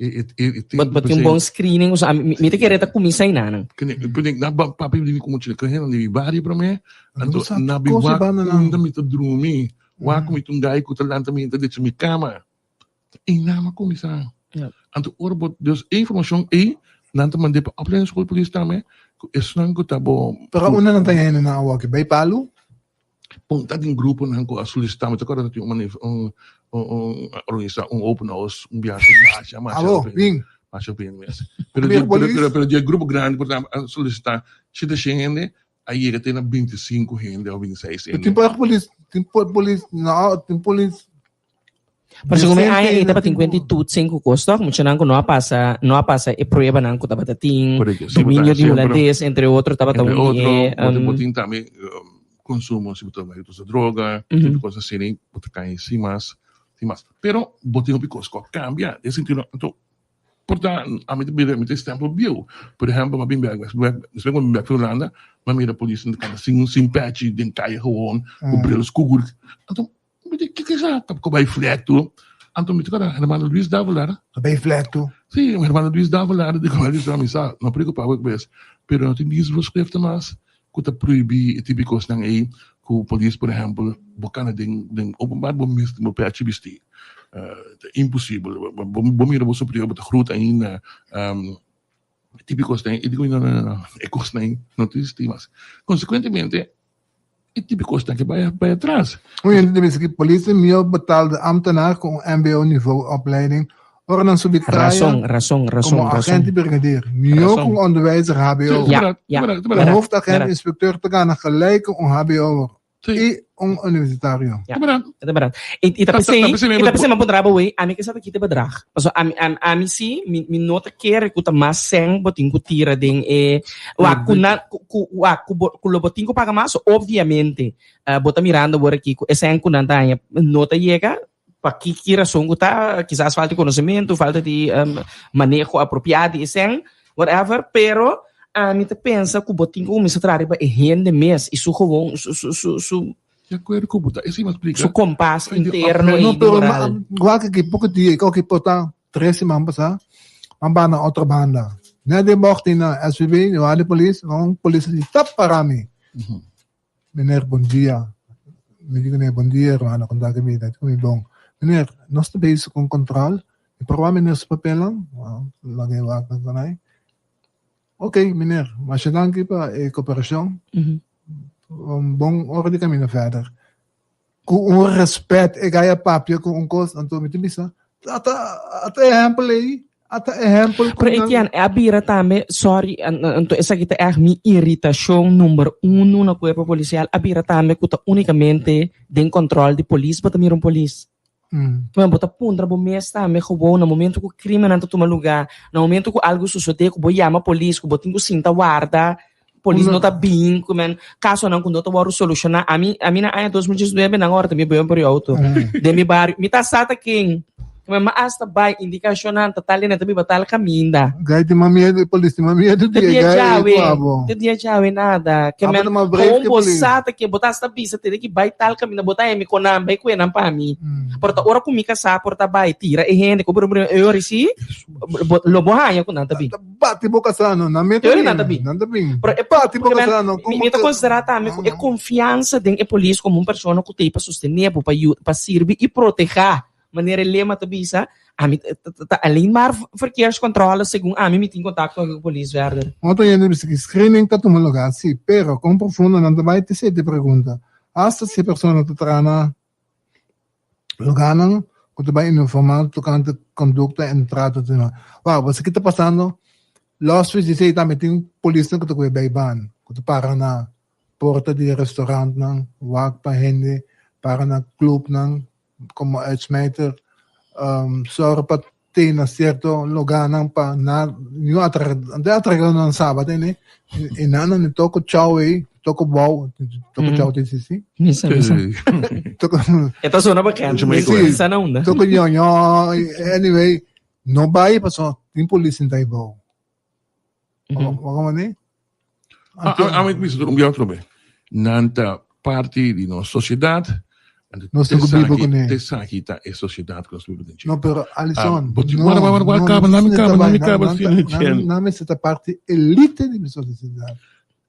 E, e, e, e But, but tin un bon screening, o sea, mi, mi ta kere ta kuminsá inanan. Kene, kene, na ba, papi di mi como chile, kene na di mi barrio prome, anto sa na bi kos wak banda nan. unda mi ta drumi, wak mi ta un gai ku ta lanta mi ta decha mi kama. E nama kuminsá. Ja. Anto ora bo, dus e informashon ei, nan ta mand'é pa opleidingsschool polis tambe. Ku esnan ku ta bo. Pero unda nan ta hende nan awor ki bai palu? Bon, ta tin gruponan ku a solisitá. Mi ta kòrda ta tin un manif un un a organisá un open house un biaha ku masha masha Abo, bin. masha bin mes. Pero di pero pero pero di e grupo grandi por ta a solisitá shete shen hende a yega te na 25 hende of 26 hende. Tin por polis, tin por polis, no, tin polis. Pero segun mi aña ei tabatin cuenta di toetsing cu cos toch? Muchanan cu no a pasa, no a pasa e pruebanan cu tabata tin, Correcto. Sí, dominio di siempre. hulandes, entre otro, tabata Entre un di otro, e, bo tin, bo tin tambe consumo, si bo ta bai usa droga, tipo cos asina, bo ta cay sin mas, sin mas. Pero bo tin hopi cos cu a cambia, den sentido, anto Por ta ami ta bira mi ta e stempel bieu. Por ehempel mi a bin bek despues ku mi bin bek for Hulanda mi a mira polis ta kanta sin sin pechi den kaya gewoon ku bril skur. Anto mi di kiko esa ta ku bai flèktu. Anto mi ta kòrda hermano Luis Davelaar. A bai flèktu. Si hermano Luis Davelaar di ku a mi sa no preokupa bo bes pero no tin dienstvoorschriften mas ku ta prohibí e tipo di kosnan ei ku polis por ehèmpel bo kana den den openbaar bo mes bo pechi bistí ta imposibel bo mira bo superior bo ta grut ainda e tipo di kosnan ei i digo no no no e kosnan ei no ta existí mas konsekuentemente e tipo di kosnan ke bai bai atras. Un hende ta bisa ki polis ta mihó betaalde ambtenaar ku un mbo niveau opleiding ora nan subi traya Rason, rason, rason, komo rason. agent brigadier. Mihó ku Rason. un onderwijzer hbo. Ja, ja, De bèrdat, hoofdagent bèrdat. inspecteur ta gana gelijk ku un hbo'er i un universitario. Ja, dat bèrdat. I, i ta p'esei, i ta p'esei mi a puntra bo wey, ami ke sa ta kita e bedrag. Pasobra ami, ami, ami si, mi, mi no ta kere ku ta mas sèn bo tin ku tira den e, wak, ku nan, ku, ku, wak, ku bo, ku lo bo tin ku paga mas, obviamente, bo ta mirando awor aki ku e sèn ku nan ta haña no ta yega, Pa ki ki rason ku ta, kisas falta di konosementu, falta di maneho apropiá di e sèn, whatever, pero ami ta pensa ku bo tin ku kuminsá traha riba e hende mes i su gewoon, su su su su Di akuerdo ku bo ta, esei mi a splika. Su kompas interno No, i pero moral. wak aki poko dia, i por ta tres siman pasá, a ba na otro banda. Net den bògt na SVB, di wak di polis, un polis a di tap para mi. Meneer, bon dia. Mi di kuné, bon dia, hermano, kon ta ku bida? Di ku mi, bon. Meneer, nos ta bezig ku un kontrol. Mi por wak meneer su papelnan? Laga e wak nan konai. Ok, meneer, masha danki pa e koperashon. Un bon ora di kamina verder. Ku un respet e gaya papia ku un kos, anto mi ta bisa, ata ata ehempel ei, ata ehempel ku Pero nan. Etienne, e a bira tambe, sorry, anto esaki ta ègt mi iritashon number uno na kuerpo polisial, a bira tambe ku ta únikamente den kòntròl di polis bo ta mira un polis. Bo ta puntra bo mes tambe gewoon na momento ku krimennan ta tuma lugá, na momento ku algu sosodé ku bo yama polis, ku bo tin ku sinta warda, polis no ta bin, ku men kasonan ku no ta wòrdu solushoná. Ami ami na aña 2019 nan ora ta mi buen por e outo den mi bario. Mi ta sa ta ken. Mi asta bai indikashonnan ta tal i nan ta biba tal kaminda. Gai tin mas miedu, e polis tin mas miedu Te di e dia gai djawe, ku abo. te dia djawe nada. Ke Abo men ta mas brave kon ke bo polis. sa ta ke bo ta asta bisa tene ki bai tal kaminda, bo ta hemi kon nan bai kue nan pa mi. Por ta ora ku mi kasá por ta bai tira e hende ku brum brum e ora si bo lo bo haña ku nan ta bin. Ta bati bo kasá no, nan mi E ora nan ta bin. Nan ta bin. Pero e Bati bo porque men kasá no, mi komo mi ta ke konsiderá tambe ku e konfiansa den e polis komo un persona ku t'ei pa sostené bo, pa yu pa sirbi i protehá. Manera e lema ta bisa, ami ta alleen maar verkeerscontrole segun ami mi tin contacto aki cu polis verder. Otro hende bisa ki screening ta tuma lugar, si, pero con profundo nan ta bai ta esei ta e pregunta. Hasta si e persona ta traha na lugarnan cu ta bai informa tocante conducta en trato di nan. Wow, bo sa ki ta pasando? Los di esei tambe tin polisnan cu ta coge bay ban, cu ta para na porta di restaurantnan, wak pa hende, para na clubnan, como uitsmijter um, zorg pa te na cierto lugarnan pa na ñu atra de atraca nan saba tene e nan nan toko chau ei toko bou toko chau te si si Misa, misa. toko E ta zona bekend. Sí. Misa na unda. toko ñoño anyway no bai paso tin polis sinta ei bou Wak mane? Ami ta bisa tur un biaha otro be. Nan ta parti di nos sociedad. Nos tin ku biba kuné. Te esaki ta e sociedad ku nos ta biba den dje. No, pero Alison, no, no, no, no, kaba, nami kaba, nami kaba, Nan mester ta parti elite di nos sociedad.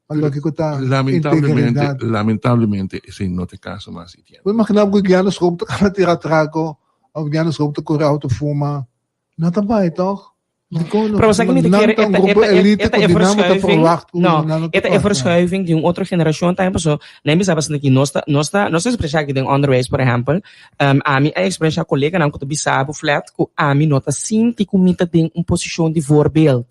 Pa loke ku ta Lamentablemente, lamentablemente esei no ta e kaso mas, Etienne. Bo imagina bo ku guiando schop ta kana tira atraco, of guiando schop ta kore auto fuma. No ta bai, toch? Dikon Pero sa mi te nan kere ta un eta grupo eta elite eta ku e di nan bo ta verschuiving. verwacht ku No, nan no ta eta e pas. verschuiving di un otro generashon tambe paso nan bisa pasobra ki nos ta nos ta nos ta expresha aki den onderwijs por ehempel, ami a expresha koleganan ku ta bisa bo flat ku ami no ta sinti ku mi ta den un posishon di voorbeeld.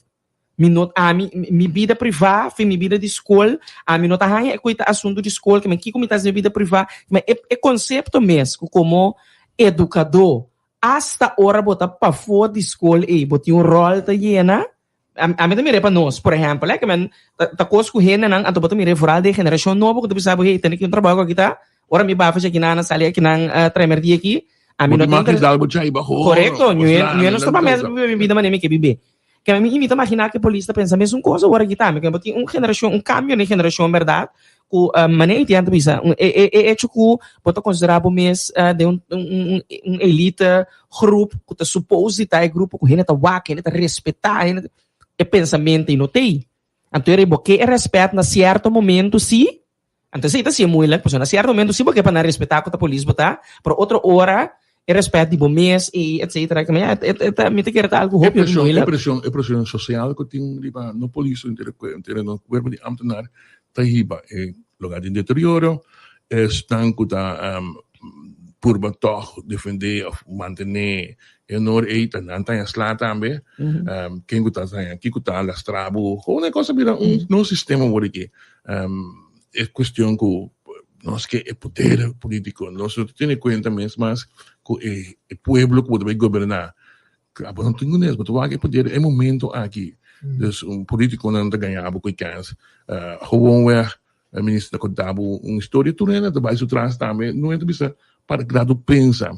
Mi no ami mi bida privá fin mi bida di skol ami no ta haña e ku ta asuntu di skol kimen kiko mi ta hasi den mi bida privá kimen e e konsepto mes ku komo edukadó asta ora bo ta pafó di skol ei bo tin un ròl ta yena ami ta mira e pa nos por ehèmpel e kimen ta ta kos ku hendenan anto bo ta mira e foral di e generashon nobo ku ta bisa bo hey tene ki un trabou ku aki ta ora mi bafa shaki nan a sali akinan trèmerdia aki ami Bo no tin ta mag interes dal bo chai baho korekto bo ñu'e sla ñu'e no sta pa mes biba mi bida manera mi ke bib'é. Ke mi mi ta imaginá ku e polis ta pensa mesun kos awor aki tambe, ke bo tin un generashon, un kambio den generashon bèrdat, ku manera Etienne ta bisa, e e e echo ku bo ta konsiderá bo mes den un un un elite groep ku ta supos di ta e grupo ku hende ta wak, hende ta respetá, hende ta, e pensamentu ei no t'ei. Anto bo ke e rèspèt na sierto momento sí, Anto esei ta siña moeilijk, pasobra na sierto momento si bo ke pa nan respetá ku ta polis bo ta, pero otro ora e respet di bo mes i etcetera. Ke mea e e ta mi ta kere ta algu E hopi hopi preshon, e moeilijk. preshon, e preshon sosial ku tin riba no polis entero entero nos kuerpo di ambtenaar ta hiba e lugar di deterioro, esnan ku ta purba tòg defendé òf mantené e honor ei ta nan ta haña sla tambe, ken ku ta haña kiko ta lastra bo, gewoon e kos a bira un nos sistema wor aki. E cuestion cu nos ke e poder politico, nos no ta tene cuenta mes mas cu e e pueblo cu bo ta bay goberna. Abo no tin kunes, bo ta wak e poder e momento aki. Dus un politiconan ta gaña bo cu e kans. Gewoonweg e minister ta conta bo un historia, tur hende ta bay su tras tambe, no hende ta bisa para grado pensa.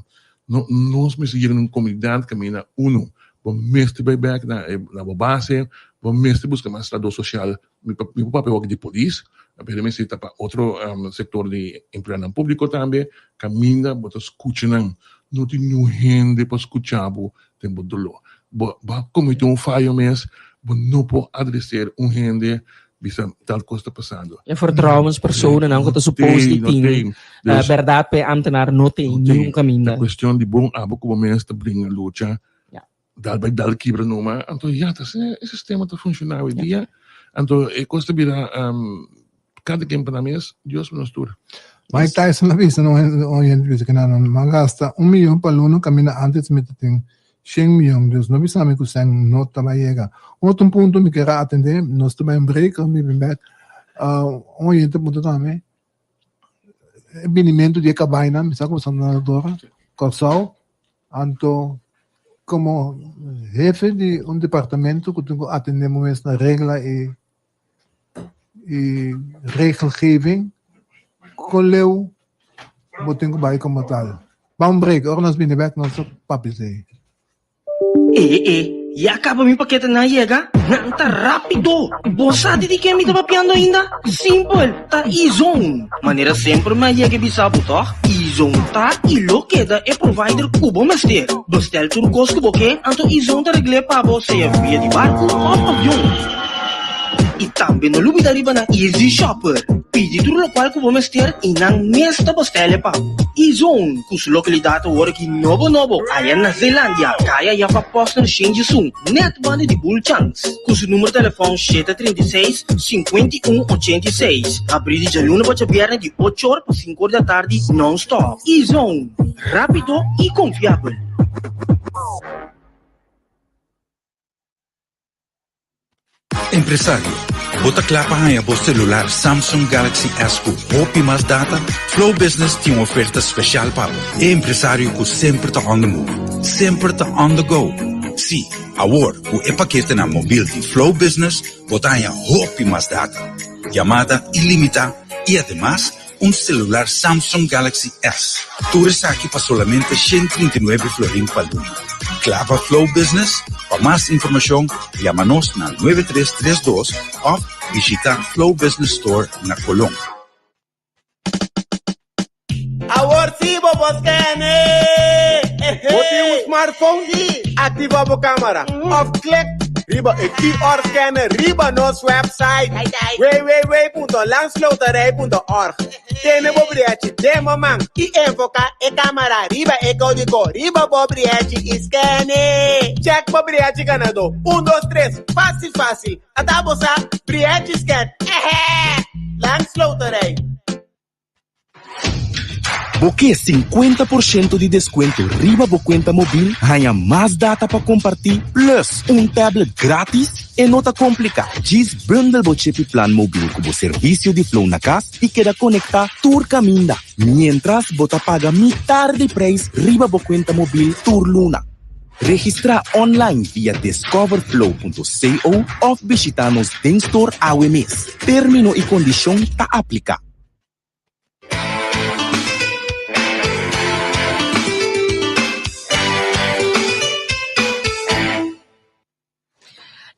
No, nos mester yega na un comunidad caminda uno, bo mester bay bek na e na bo base, bo mester busca mas trabador social Mi pa mi por papia hopi di polis, pero mi ta pa otro sector di empleadonan publico tambe, caminda bo ta scucha nan. No tin niun hende pa scucha bo den bo dolor. Bo bo a comete un fayo mes, bo no por adreser un hende bisa tal cos ta pasando. E vertrouwenspersonennan cu ta supos di tin berdad pa e ambtenaar no tin niun caminda. Ta cuestion di bon abo cu bo mes ta bringa lucha Dal bai dal kibra numa, anto ya ta asina e sistema ta funciona awendia, anto e cos ta bira cada ken pa nan mes, Dios pa nos tur. Mike Tyson a bisa na un entrevista ku nan a gasta un miyon pa luna kaminda antes mi ta tin shen miyon. Dios no bisa mi ku sèn no ta bai yega. Un otro punto mi kier a atendé, nos ta bai un break, mi bin bèk. Un oyente puntra tambe, e binimentu di e kabainan, mi sa ku boso na Dora, Kòrsou, Anto, komo hefe di un departamento ku tin ku atendé bo mes na regla i i regelgeving, kon leu bo tin ku bai komo tal? Ban un break, ora nos bini bèk nos ta papia esei. E e, ya kaba mi paketenan yega? Nan ta rápido! Bo sa di di ken mi ta papiando ainda? Simpel, ta E-Zone! Manera semper mi a yega e bisa bo tòg? E-Zone ta i lo keda e provider ku bo mester. Bestel tur kos ku bo ke, anto E-Zone ta regl'é pa bo sea via di barku òf avion. I tambe no lubida riba nan Easy Shopper. Pidi tur lokual ku bo mester i nan mes ta bestel e pa bo. E-Zone, ku su lokalidat awor aki nobo nobo aya na Zeelandia, kaya Jaffa Posner Shinjisun, nèt banda di Bulchans. Ku su numero telefòn 736, 51 86. Habrí di djaluna pa djabièrnè di ocho or pa sinku or di atardi nòn-stòp. E-Zone, rápido i konfiabel. Empresario, bo ta kla pa haña bo selular Samsung Galaxy S ku hopi mas data? Flow Business tin un oferta spesial pa bo, e empresario ku semper ta on the move, semper ta on the go. Sí, awor ku e paketenan mobil di Flow Business bo ta haña hopi mas data, yamada ilimitá i ademas un celular Samsung Galaxy S. Tur esaki pa solamente 139 florin pa luna. Clava Flow Business? Pa mas informacion, yama nos na 9332 of bishita Flow Business Store na Colon. Awor sí bo por scan e! Bo tin un smartphone? Sí! Activa bo camera of click. riba e QR scanner riba nos website www.landsloterij.org. Tene bo briechi den bo man i enfoká e kámara riba e kódigo riba bo briechi i scan e. Check bo briechi ganadó. Un, dos, tres, fásil fásil! Ata bo sa, briechi scan! Ehè! Landsloterij. Bo ke sinkuenta por shento di deskuento riba bo kuenta mobil, haña mas data pa kompartí plus un tablet grátis? E no ta kompliká, djis bundel bo chip i plan mobil ku bo servisio di Flow na kas i keda konektá tur kaminda, miéntras bo ta paga mitar di preis riba bo kuenta mobil tur luna. Registrá online via discoverflow.co òf bishitá nos den store awe mes. Término i kondishon ta apliká.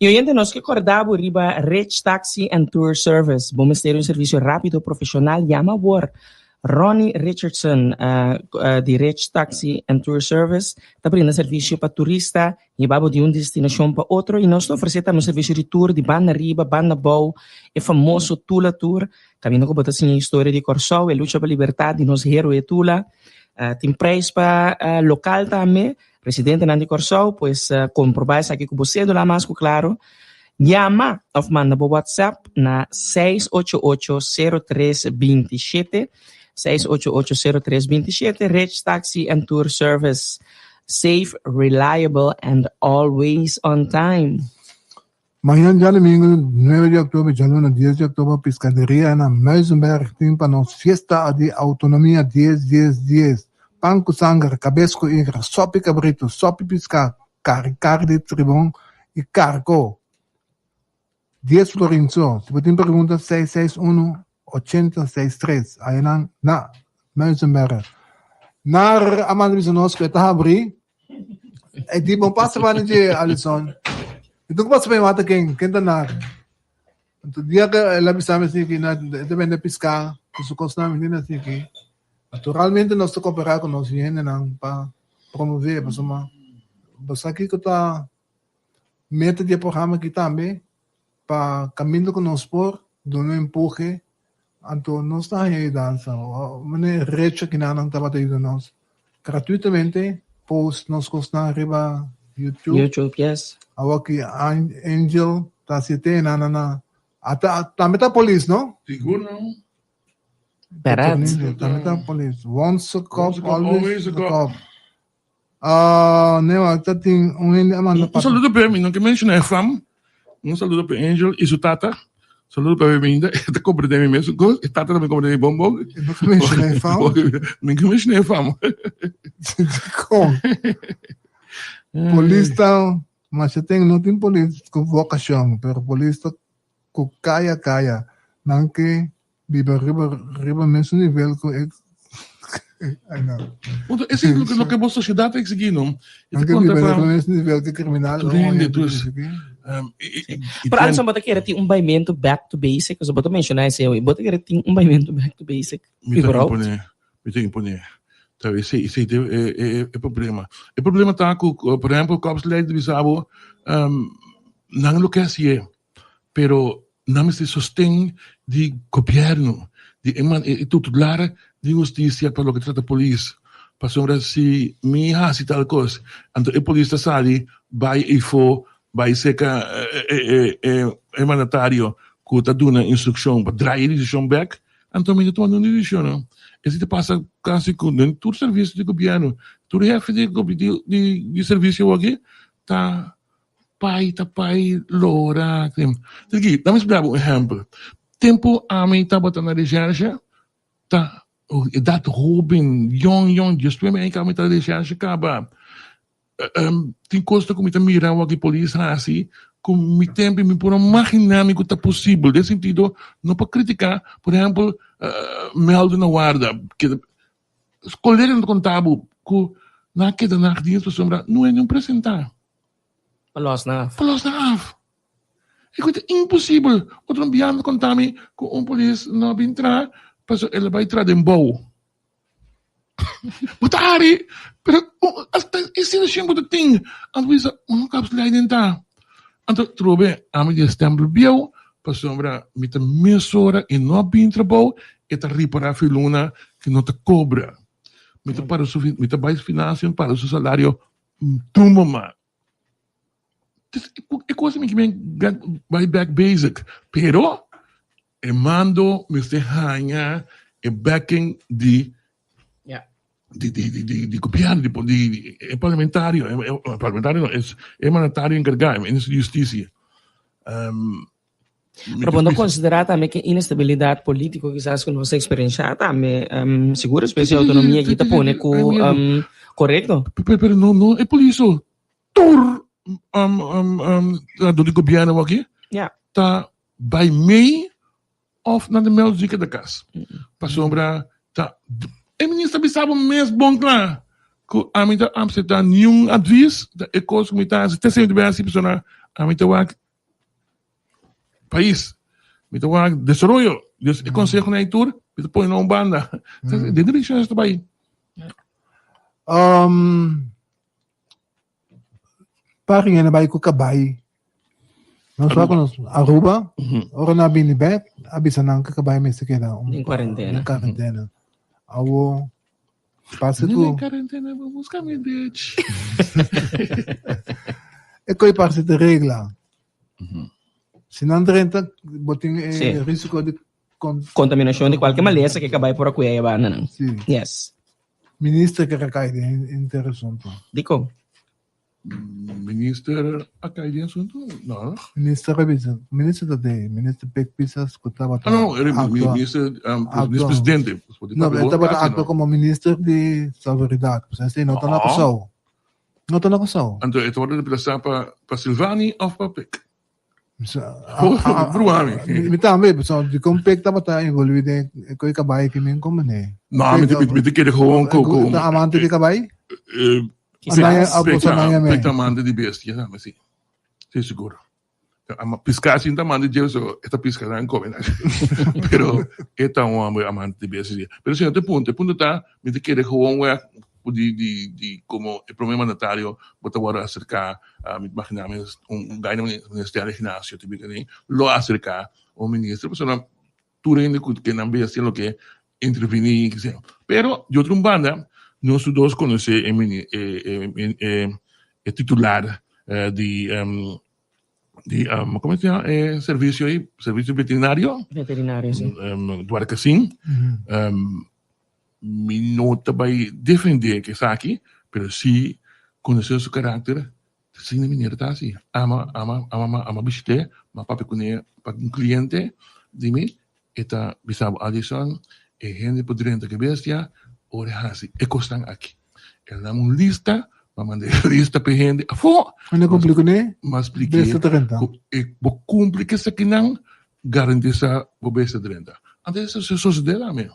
Y oyente nos ke corda bo riba Rich Taxi and Tour Service. Bo mester un servicio rapido profesional, yama awor. Ronnie Richardson uh, uh, di Rich Taxi and Tour Service ta brinda servicio pa turista hiba bo di un destinacion pa otro y nos ta ofrece tambe un servicio di tour di banda riba, banda bou, e famoso Tula Tour. Caminda cu bo ta siña historia di Corsou, e lucha pa libertad di nos heroe Tula. Uh, tin prijs pa uh, local tambe, residentenan di Corsou, pues uh, comproba esaki cu bo cedula mas cu claro. Yama of manda bo WhatsApp na 688-0327, 688-0327, Rich Taxi and Tour Service. Safe, reliable and always on time. Mañan djadomingo nuebe di oktober djaluna dies di oktober Piscaderia na Muizenberg tin pa nos fiesta di autonomia dies dies dies. Pan ku sanger, kabes ku igra, sopi kabritu, sopi piská, kari kari di tribon i karko. Dies florin so. Si bo tin pregunta seis seis unu ochenta seis tres. Ayanan na Muizenberg. Nar a manda bisa nos ku e ta habri. E di bon pasa pa dje Alison. E tu pasa pa mata ken, ken ta nar. Anto dia ke el a bisa mi así ki na e ta bende piská ku su kosnan mi así ki. Naturalmente nos ta koperá ku nos hendenan pa promové pasobra bo sa kiko ta meta di e programa aki tambe pa kaminda ku nos por duna un empuhe anto nos ta haña yudansa. Manera Recho kinanan tabata yuda nos gratuitamente post nos kosnan riba YouTube. YouTube, yes. Awor ki Angel ta hasi te na na ata tambe ta polis no? Sigur no. Berat. Tambe ta polis. Once a cop, always a cop. Ah, nee, maar dat tin un hende a manda Un saludo pa mi, no ke menciona e fam. Un saludo pa Angel y su tata. Saludo pa Beminda, e ta comprende mi mes cos. E tata tambe comprende mi bon bon. No ke menciona e fam? No ke menciona e fam. Con? Polis ta, masha ten no tin polis cu vocacion, pero polis ta cu caya caya. Nan ke Biba riba riba mesun nivel ku e ay no. Punto, ese es lo que, lo que bo sociedad ta exigí, no? E ta konta pa riba mesun nivel ku kriminal. Tur hende, tur Pero Alison, bo ta kere tin un baimento back to basic? Pasobra bo ta menshoná esei awe. Bo ta kere tin un baimento back to basic? Mi ta imponé, mi ta imponé. Ta esei, esei ta e e problema. E problema ta ku, por ehempel, Korpsleiding ta bisa bo, nan lo ke hasié, Pero nan mester sosten di gobierno, di e man e tutular di husticia pa loke ta trata polis. Pasobra si mi haci tal cos, anto e polis ta sali bay eyfo, bay cerca e mandatario cu ta duna instruccion pa draai e decision bek, anto mi ta tuma un decision no. Esey ta pasa casi cu den tur servicio di gobierno, tur hefe di servicio awor ta Pai ta pai lora. Aki, dame splika bo un ehèmpel. Tempu ami tabata na recherche, ta edat hóben, yòn yòn, diesnuebe aña kaba mi ta na recherche kaba. Tin kos ku mi ta mira wak e polis hasi ku mi tempu mi por a maginá mi ku ta posibel. Den sentido, no pa kritiká, por ehèmpel, mèldu na warda. Kolega nan ta konta bo ku nan a keda na dienst pasobra no e niun presentá. Pa los nan af. Pa los nan af. E ku ta imposibel. Otro un biaha nan ta konta mi ku un polis no a bin traha pasobra el a bai traha den bou. Bo ta hari, pero asta e situashon bo ta tin. Anto bo bisa, un kapsleiding ta. Anto trobe ami di e stempel bieu pasobra mi ta mesora e no a bin trabou e ta ripara filuna ki no ta kobra. Mi ta para su mi ta bai financiën para su salario tumba ma. E kos mi kimen bai back basic pero e mando mester haña e backing di di di di di di gobierno di di e parlamentario e parlamentario no es e mandatario encargá e ministro di husticia. Pero bo no considera tambe ke inestabilidad politico kisas ku nos a experiencia tambe sigur despues di autonomia aki ta pone ku korekto. Pero no no e polis so tur trahador di gobierno aki ta bai mei of nan ta meld zika ta kas. Pasobra ta e minister a bisa bo mes bon kla ku ami ta apsepta niun advis ta e kos ku mi ta hasi te senti bai hasi pasobra ami ta wak pais, mi ta wak desaroyo, dus e consehonan ei tur mi ta pone na un banda. Den direccion esei ta bai. Par hende bai ku kabai. Nos wak nos Aruba, ora nan a bini bek, a bisa nan ku kabai mester keda den kuarentena. Den kuarentena. Awo Parse ku. Den karentena bo buska mi bitch. E koi parse te regla. Si nan drenta, bo tin e risiko di kontaminashon di kualke malesa ke kabai por a kuya e bandanan. Si. Yes. Minister ke kai den henter asunto. Dikon? Minister a kai den asunto? No. Minister a bisa, minister ta den, minister Pik Pisas ku tabata Ah, no, era actua, minister, actua. minister presidente. No, e tabata actua como minister di salubridad. Pues esei no ta na Kòrsou. No ta na Kòrsou. Anto e tabata reemplasa pa pa Silvani of pa Pik? Bruha mi. Mi tambe, pasobra dikon Pik tabata envolvi den e koi kabai ki mi komene? No, mi mi ta kere gewoon ku ku. Ta amante di kabai? Pik ta amante di bestia tambe si. Si sigur. Piská si ta amante dje so e ta piska nan kome nan. Pero e ta un homber amante di bestia si. Pero si no ta e punto. E punto ta mi ta kere gewoon wek di di di komo e prome mandatario bo ta wòrdu aserká mi ta imaginá mi un gai na ministerio Ignacio ta bira aden lo aserká un minister pasobra tur hende ku ke nan bestia lo ke intervení kise. Pero di otro un banda nos tur dos konosé e mini e e e titular di di komo se yama e servisio ei servisio veterinario Veterinario si. Dwarkasin Mi no ta bai defendé ke esaki, pero si konosé su karakter, ta asina manera ta hasi. Ama, ama, ama, ama bishit'é, ma papia kuné pa un kliente di mi, e ta bisa bo, Adison, e hende por drenta ke bestia ora e hasi e kosnan aki. El dam un lista, m'a manda e lista pa e hende afó. Hende kumpli kuné, M'a splik'é bestia ta drenta. ku e bo kumpli ku esakinan, garantisá bo bestia drenta. Anto esei ta sosodé tambe.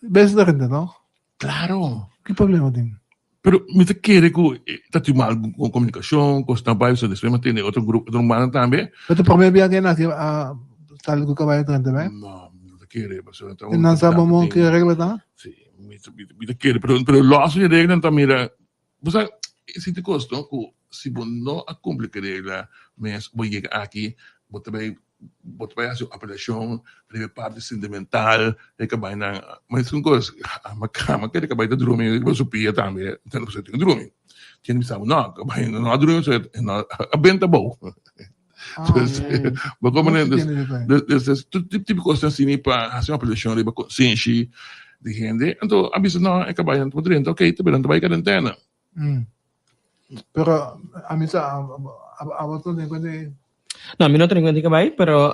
Bes ta renta no? Claro. Ki problema tin? Pero mi ta kere ku ta tin mal komunikashon, kosnan bai, so despues mi a tende otro grupo, otro rumannan tambe. Pero ta prome bia ke nan a sali ku kabai ta renta bai? No, mi no ta kere, pasobra ta un. Nan sa bo mon ki regla ta? Si, mi ta kere, pero pero los di regla ta mira, bo sa e sinti kos no, ku si bo no a kumpli ku e regla mes bo yega aki, bo ta bai Bo ta bai hasi un apelashon riba e parti sentimental e kabainan. Ma esun kos, ama kama kere kabai ta drumi riba su pia tambe, ta no tin drumi. Tin bisa bo no, kabai no a drumi so e no a benta abou. Dus, bo komprende? Dus, dus, dus tur tipo di kosnan asina pa hasi un apelashon riba konsenshi di hende. Anto a bisa no, e kabai nan ta drenta, ok, ta bira nan ta bai karentena. Pero ami sa abo ta tene kuenta di. No, mi no tene kuenta di kabai, pero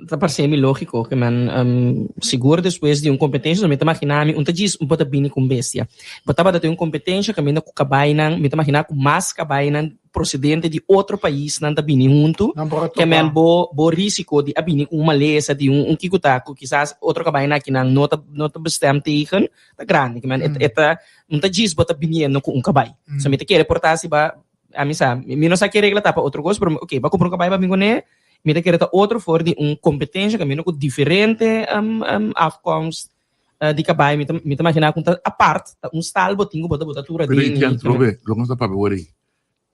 ta parse mi lógiko ke men sigur despues di un kompetensha, mi ta magina mi un ta djis un por ta bini ku un bestia. Bo tabata tin un kompetensha kaminda ku kabainan, mi ta magina ku mas kabainan prosedente di otro paisnan ta bini huntu, ke men bo bo risiko di a bini ku un malesa di un un kiko ta ku kisas otro kabainan akinan no ta no ta bestem tegen ta grandi. Ke men e ta Un ta djis bo ta biniendo ku un kabai. So mi ta kere por ta si ba, ami sa, mi no sa ke regla ta pa otro kos, pero ok, ba kumpra un kabai pa bin kuné, mi ta kere ta otro for di un kompetensha kaminda ku diferente afkomst di kabai, mi ta mi ta magina ku ta apart, ta un stal bo tin ku bo ta bota tur Pero aden i i atrobe, loke nos ta papia wor ei.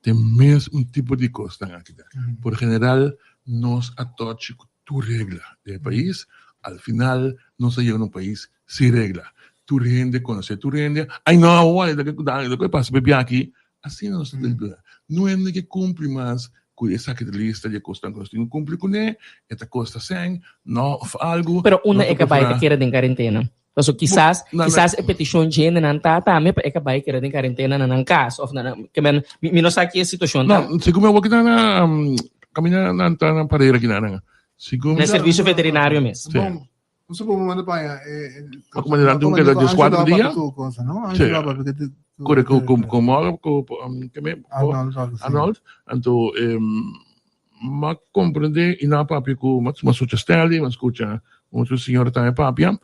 Te mes un tipo di kosnan aki ta. Por general nos a tochi ku tur regla den e pais, al final nos a yega na un pais sin regla. Tur hende konosé tur hende, ay no awor e loke pasa pa e biaha aki, asina nos ta duna. No hende ke kumpli mas ku esaki ta lista di e kosnan ku nos tin ku kumpli kuné, e ta kosta sèn, no òf algu. Pero unda e kabai ta keda den karentena? Paso kisas, kisas e petishon dje nan ta tambe pa e kabai keda den karentena na nan kas òf na nan, ke men mi no sa ki e situashon ta. No, segun mi awor ki ta na kaminda nan ta na parera ki nan. Segun Na servisio veterinario mes. Sí. Bon, un supo bo manda paña e Pa kuma durante un keda dieskuater dia. Sí. Kore ku ku ku ku ke me Arnold, anto M'a comprende y nan a papia cu m'a scucha Stanley, m'a scucha un otro señora tambe papia.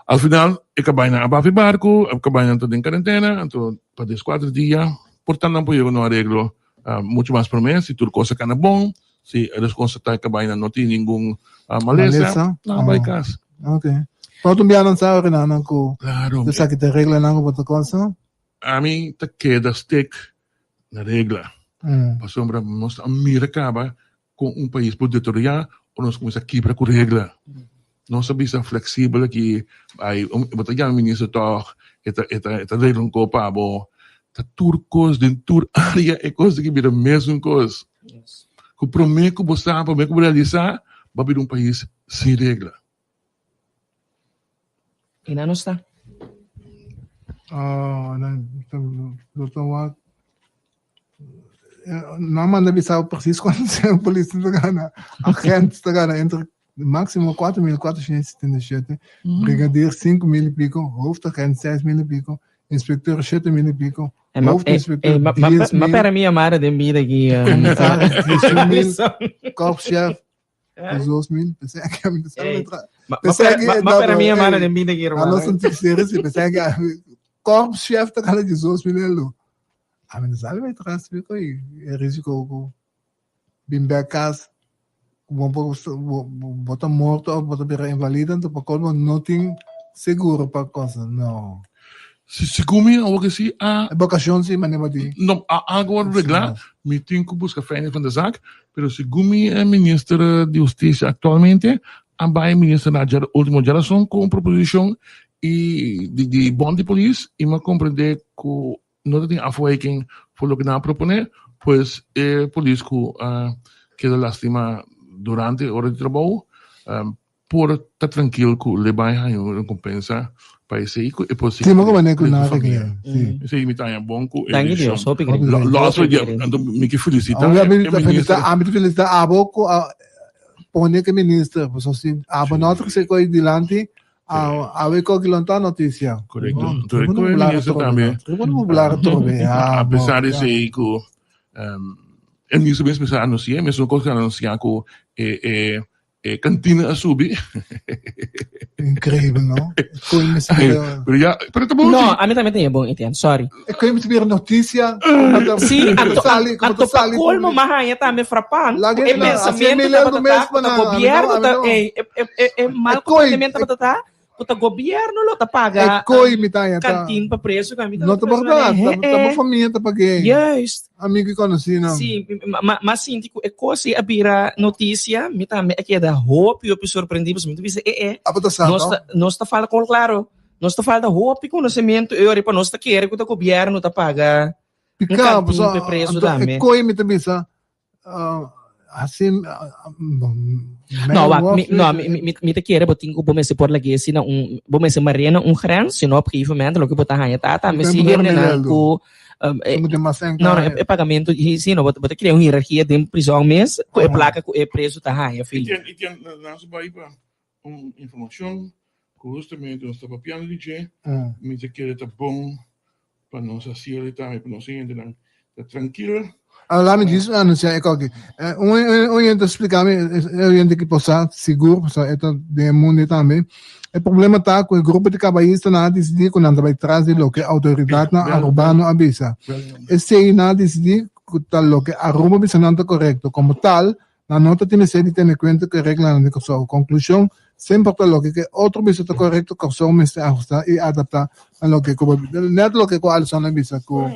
Al final e cabaynan a bafi barco, e cabaynan ta den cuarentena, anto pa diescuater dia por ta nan por yega na un areglo mucho mas prome si tur cos a cana bon, si e constata e cabaynan no tin ningun malesa, nan a bay cas. Ok. Pero tur bia nan sa ora nan cu esaki ta reglanan cu bo ta cosa? Ami ta keda stick na regla. Pasobra nos a mira kaba kon un pais por deteriorá ora nos kuminsá kibra ku regla. Nos a bisa fleksibel aki, ai bo ta yama minister tòg, e ta e ta e ta regla un kos pa bo. Ta tur kos den tur área e kos tin ke bira mesun kos. Ku promé ku bo sa, promé ku bo realisá, bo a bira un pais sin regla. I nan no sta. Oh, nan lo ta wak. Nan manda bisa precies cuanto polis ta gana, agent ta gana entre máximo 4.477, brigadier 5.000 y pico, hoofdagent 6.000 y pico, inspecteur 7.000 y pico, hoofdinspecteur 10.000. Ma pera mi yamada den bida aki. Commissaris 18.000, korpschef 2000, pensei que a mim Pensei que Ma pera mi yamada den bida aki, hermano. Ano são serio, si pensei que korpschef ta gana 12000 euro. A mim sabe vai trás fico aí, é risco ku bin back cas bo bo ta morto of bo ta bira invalida, então pa colmo no tin seguro pa cosa, no. Segun mi awor ke si a. E bokashon si manera bo di. No, a algo wòrdu reglá, mi tin ku buska fijne van de zaak, pero segun mi e minister di hustisia aktualmente a bai minister na djara ultimo djarason ku un proposishon i di di bond di polis i mi a komprendé ku no ta tin afwijking for loke nan a proponé, pues e polis ku a keda lastimá durante ora di trabou Por ta trankil ku le bai haña un rekompensa pa esei ku e por sigui Sima ku manera ku ku nan su famia. regla, si. Esei mi ta haña bon ku e Danki desishon. Dios, hopi grei. Lo Hopi los grei. anto mi ke felisita Ami e ta minister. felisita, ami ta felisita abo ku a pone ku e minister, pasobra si abo no a trese koe dilanti, awe koki lo no ta notisia. Korekto. Anto e ku e minister tambe. Tribuna Popular atrobe, A pesar di esei ku e minister mes mester a anunsia, mesun kos ku a anunsia ku e e E kantina a subi. Increíbel, no? Koe mi si bira... Pero ya, pero ta bon No, ami tambe tin e bon idea, sorry. E koe mi si bira noticia. Sí, anto, anto pa colmo m'a haña tambe frapan ku e pensamiento tabata ta ku ta gobierno ta, ey, e, e, e mal comportamiento tabata ta ku ta gobierno lo ta paga E koe mi ta haña ta. kantin pa preso ku ami ta No ta berdad, ta ta bo famia ta pag'é. Juist. Amigo i konosínan. Sí, ma ma sinti ku e kos ei a bira notisia, mi tambe a keda hopi hopi sorprendí pasobra mi ta bisa e e Abo ta sa nos no? ta nos ta falta kon klaro nos ta falta hopi konosementu e ora pa nos ta kere ku ta gobierno ta paga un Piká, kantin pasobra pa e preso anto e tambe. koe mi ta bisa Hasi No, wak, mi, no, mi, mi, mi ta kere bo tin ku bo mester por lag'é si na un, bo mester mar'é na un grens, si no op gegeven moment loke bo ta haña ta tambe si hendenan ku, no, no, e pagamento, si no, bo ta krea un hierarkia den prizòn mes ku e plaka ku e preso ta haña, Fili. I tin, nan su bai pa un informashon ku hustamente nos ta papiando di dje, mi ta kere ta bon pa nos hasiel i tambe pa nos hendenan ta trankil. Ahora laat mi djis anuncia e koki. Un un hende ta splica mi, e hende ki por sa sigur, pasobra e ta den e mundo tambe. E problema ta ku e grupo di kabayistanan a disidí ku nan ta bai tras di loke outoridatnan arubano a bisa. Esei nan a disidí ku ta loke Aruba bisa nan ta korekto. Komo tal, Nan no ta tin mester di tene kuenta ku e reglanan di Kòrsou. Konklushon, Semper ta loke ku e otro bisa ta korekto, Kòrsou mester ahusta i adaptá na loke ku bo bisa. Nèt loke ku Alison a bisa ku.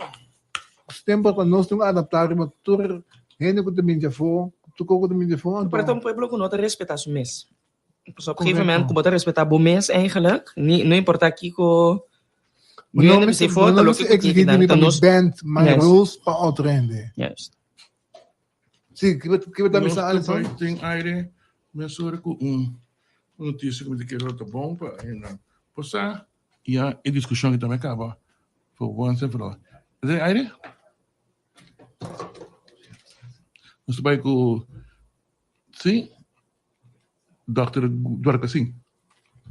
Tempo pa nos tin ku adaptá riba tur hende ku ta binti afó, tur kos ku ta binti afó. Pero ta un pueblo ku no ta respetá su mes. Pasobra op gegeven moment ku bo ta respetá bo mes eigenlijk, ni no importá kiko Bo no mester bo no mester exigí di mi pa mi bend my rules pa otro hende. Juist. Sí, kiba kiba ta bisa Alison? Nos ta bai den aire mesora ku un notisia ku mi ta kere lo ta bon pa hendenan por sa. Ya e diskushon aki tambe a kaba for once and for all. Ta den aire? Nos ta bai ku sí. Dòkter Dwarkasing.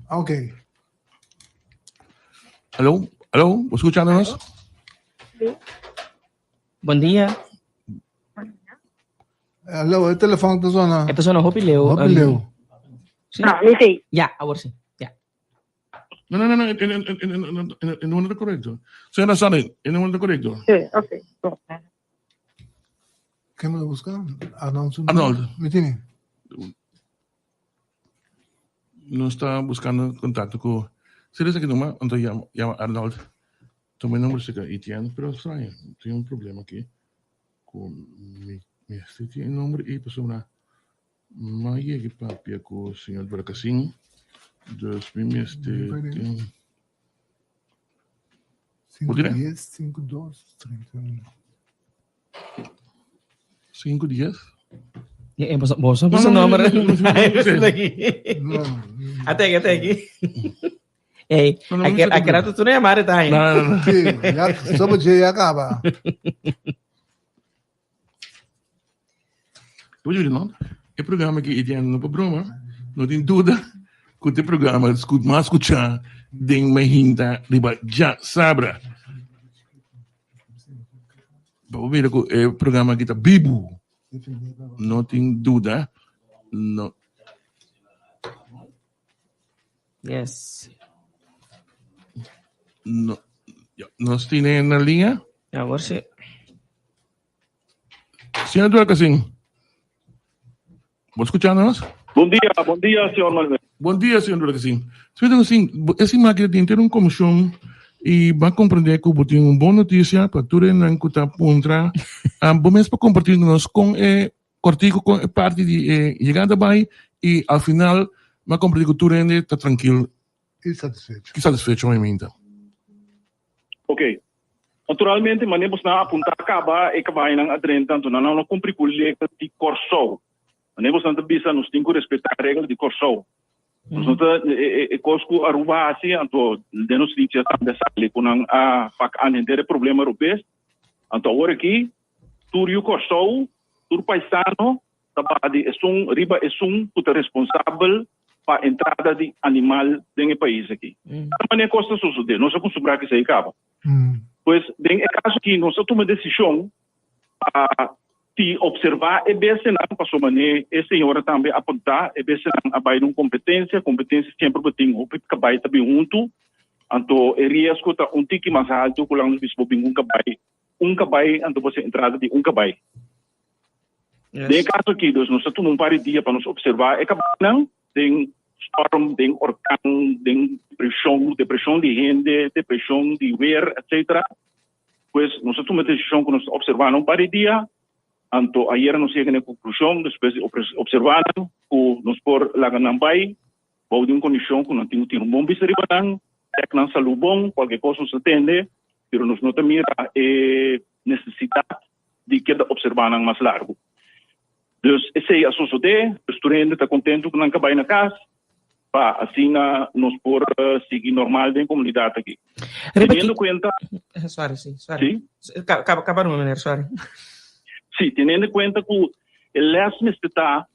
Ok. Aló, aló, bo skuchando nos? Sí. Bon dia. Aló, e telefòn ta sona. E ta sona hopi leu. Hopi leu. Sí. Ah, mi sí. Ya, awor sí. Ya. No, no, no, no, e número ta korekto. Señora Sandy, e número ta korekto. Sí, ok. Ken bo ta buska? Arnold su Arnold. Mi tini. Nos ta buskando kontakto ku Seri esaki numa, anto yama yama Arnold. Tuma e number seka Etienne, pero straño, tin un problema aki ku mi mester tin e number ei pasobra mi a yega papia ku señor Berkasin, dus mi mester tin. 5, 10, 5, 2, 31. 5, 10? E boso boso boso nomber. Ate aki, ate aki. Ey, aki aki rato tu no llamar ta ahí. No, no, no. Sí, ya, sobo je ya acaba. Bo jullie no? E programa aki Etienne no pa broma. No tin duda ku te programa mas skuchá den Mehinta riba djasabra. Pa bo mira ku e programa aki ta bibu. No tin duda. No. Yes. No, ya, nos tiene na línea. Awor sí. Señor Duarcasin, ¿vos escuchándonos? Bon dia, bon dia, señor Manuel. Bon dia, señor Duarcasin. Señor Duarcasin, e siman aki tin un comisión y va a comprender que bo tin un bon noticia pa tur esnan cu ta puntra. Um, bo mes pa compartir con nos con e cortico con e parti di e yegada bay y al final mi a comprende cu tur hende ta trankil Y satisfecho. Y satisfecho mi minta. Ok. Naturalmente, manera bosnan a apuntá kaba e kabayonan a drenta, anto nan no kumpli ku regla di Kòrsou. Manera bosnan ta bisa, nos tin ku respetá regla di Kòrsou. Nos no ta e kos ku Aruba hasi, anto den nos notisia tambe a sali ku nan a pak an henter e problema robes. Anto awor aki tur yu Kòrsou, tur paisano ta baha di esun riba esun ku ta responsabel pa entrada di animal den e pais aki. Kada manera kos ta sosodé, nos a kustumbrá ku esei kaba. Pues den e kaso aki nos a tuma desishon pa si opservá e bestianan, pasobra manera e señora tambe a apuntá, e bestianan a bai den un kompetensia, kompetensia semper bo tin hopi kabai ta bin huntu, anto e riesgo ta un tiki mas haltu ku laga nos bisa bo bin ku un kabai, un kabai anto bo hasi entrada di un kabai. Den e kaso aki dus nos ta tuma un par di dia pa nos opservá e kabainan den storm, den orkan, den preshon, depreshon di hende, depreshon di weer, etcetera. Pues nos a tuma e desishon ku nos ta opservá nan un par di dia, anto ayera nos yega na e konklushon despues di opservá nan ku nos por laga nan bai bou di un kondishon ku nan tin ku tin un bon bista riba nan, chèk nan salú bon, kualke kos nos ta tende, pero nos no ta mira e nesesidat di keda observá nan mas largu. Dus esei a sosodé, dus tur hende ta kontentu ku nan ka bai na kas pa asina nos por sigui normal den komunidat aki. Teniendo kuenta. Sorry, sí, sorry. Sí? Kaba, kaba numa, meneer, sorry. Sí, teniendo kuenta ku e lès mester ta,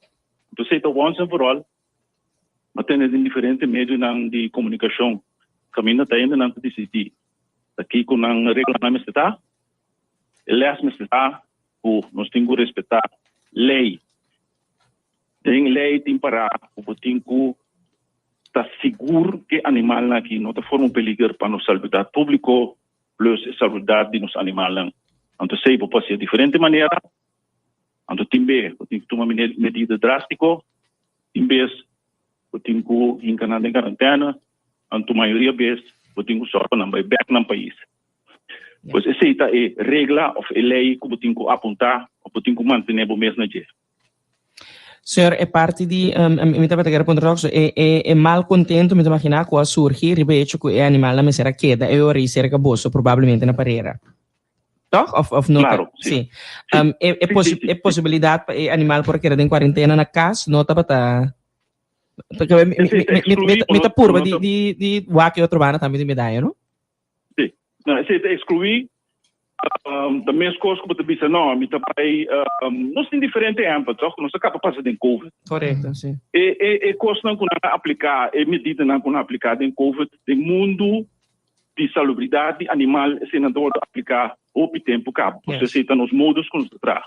entonces esei ta once and for all, ma tene den diferente medionan di komunikashon kaminda ta hendenan ta disidí ta kiko nan reglanan mester ta. E les mester ta ku nos tin ku respetá lei. Den lei tin pará ku bo tin ku ta sigur ku e animalnan aki no ta forma un peliger pa nos salubridat públiko plus e salubridat di nos animalnan. Anto esei bo por hasié diferente manera. Anto tin be bo tin ku tuma medida drástiko, tin bes bo tin ku hinka nan den karantèna, anto mayoria bes bo tin ku sòru pa nan bai bèk nan pais. Pues esei ta e regla of e lei ku bo tin ku apuntá of bo tin ku mantené bo mes na dje. Señor, e parti di, mi tabata kere puntra toch, so e e e malcontento mi ta imaginá ku a surgi riba e hecho ku e animalnan mester a keda e ora ei serka boso probablemente na parera. Toch? Of of no ta? Claro, sí. Sí. E e Sí, posi sí, sí, e sí. posibilidat pa e animal por a keda den kuarentena na kas no tabata Porque mi mi Esei ta mi mi ekskluí, bo mi ta no bo purba no di ta di di wak e otro banda tambe di medaya, no? Sí. No, esei ta ekskluí. Ta meskos ku bo ta bisa, no, mi ta bai, nos tin diferente ehèmpel, tòg? Nos a kaba pasa den covid. Korekto, sí. E e e kosnan ku nan a apliká, e medidanan ku nan a apliká den covid, den mundu di salubridat di animal, eseinan ta wòrdu apliká hopi tempu kaba. Pasobra esei ta nos modus ku nos ta traha.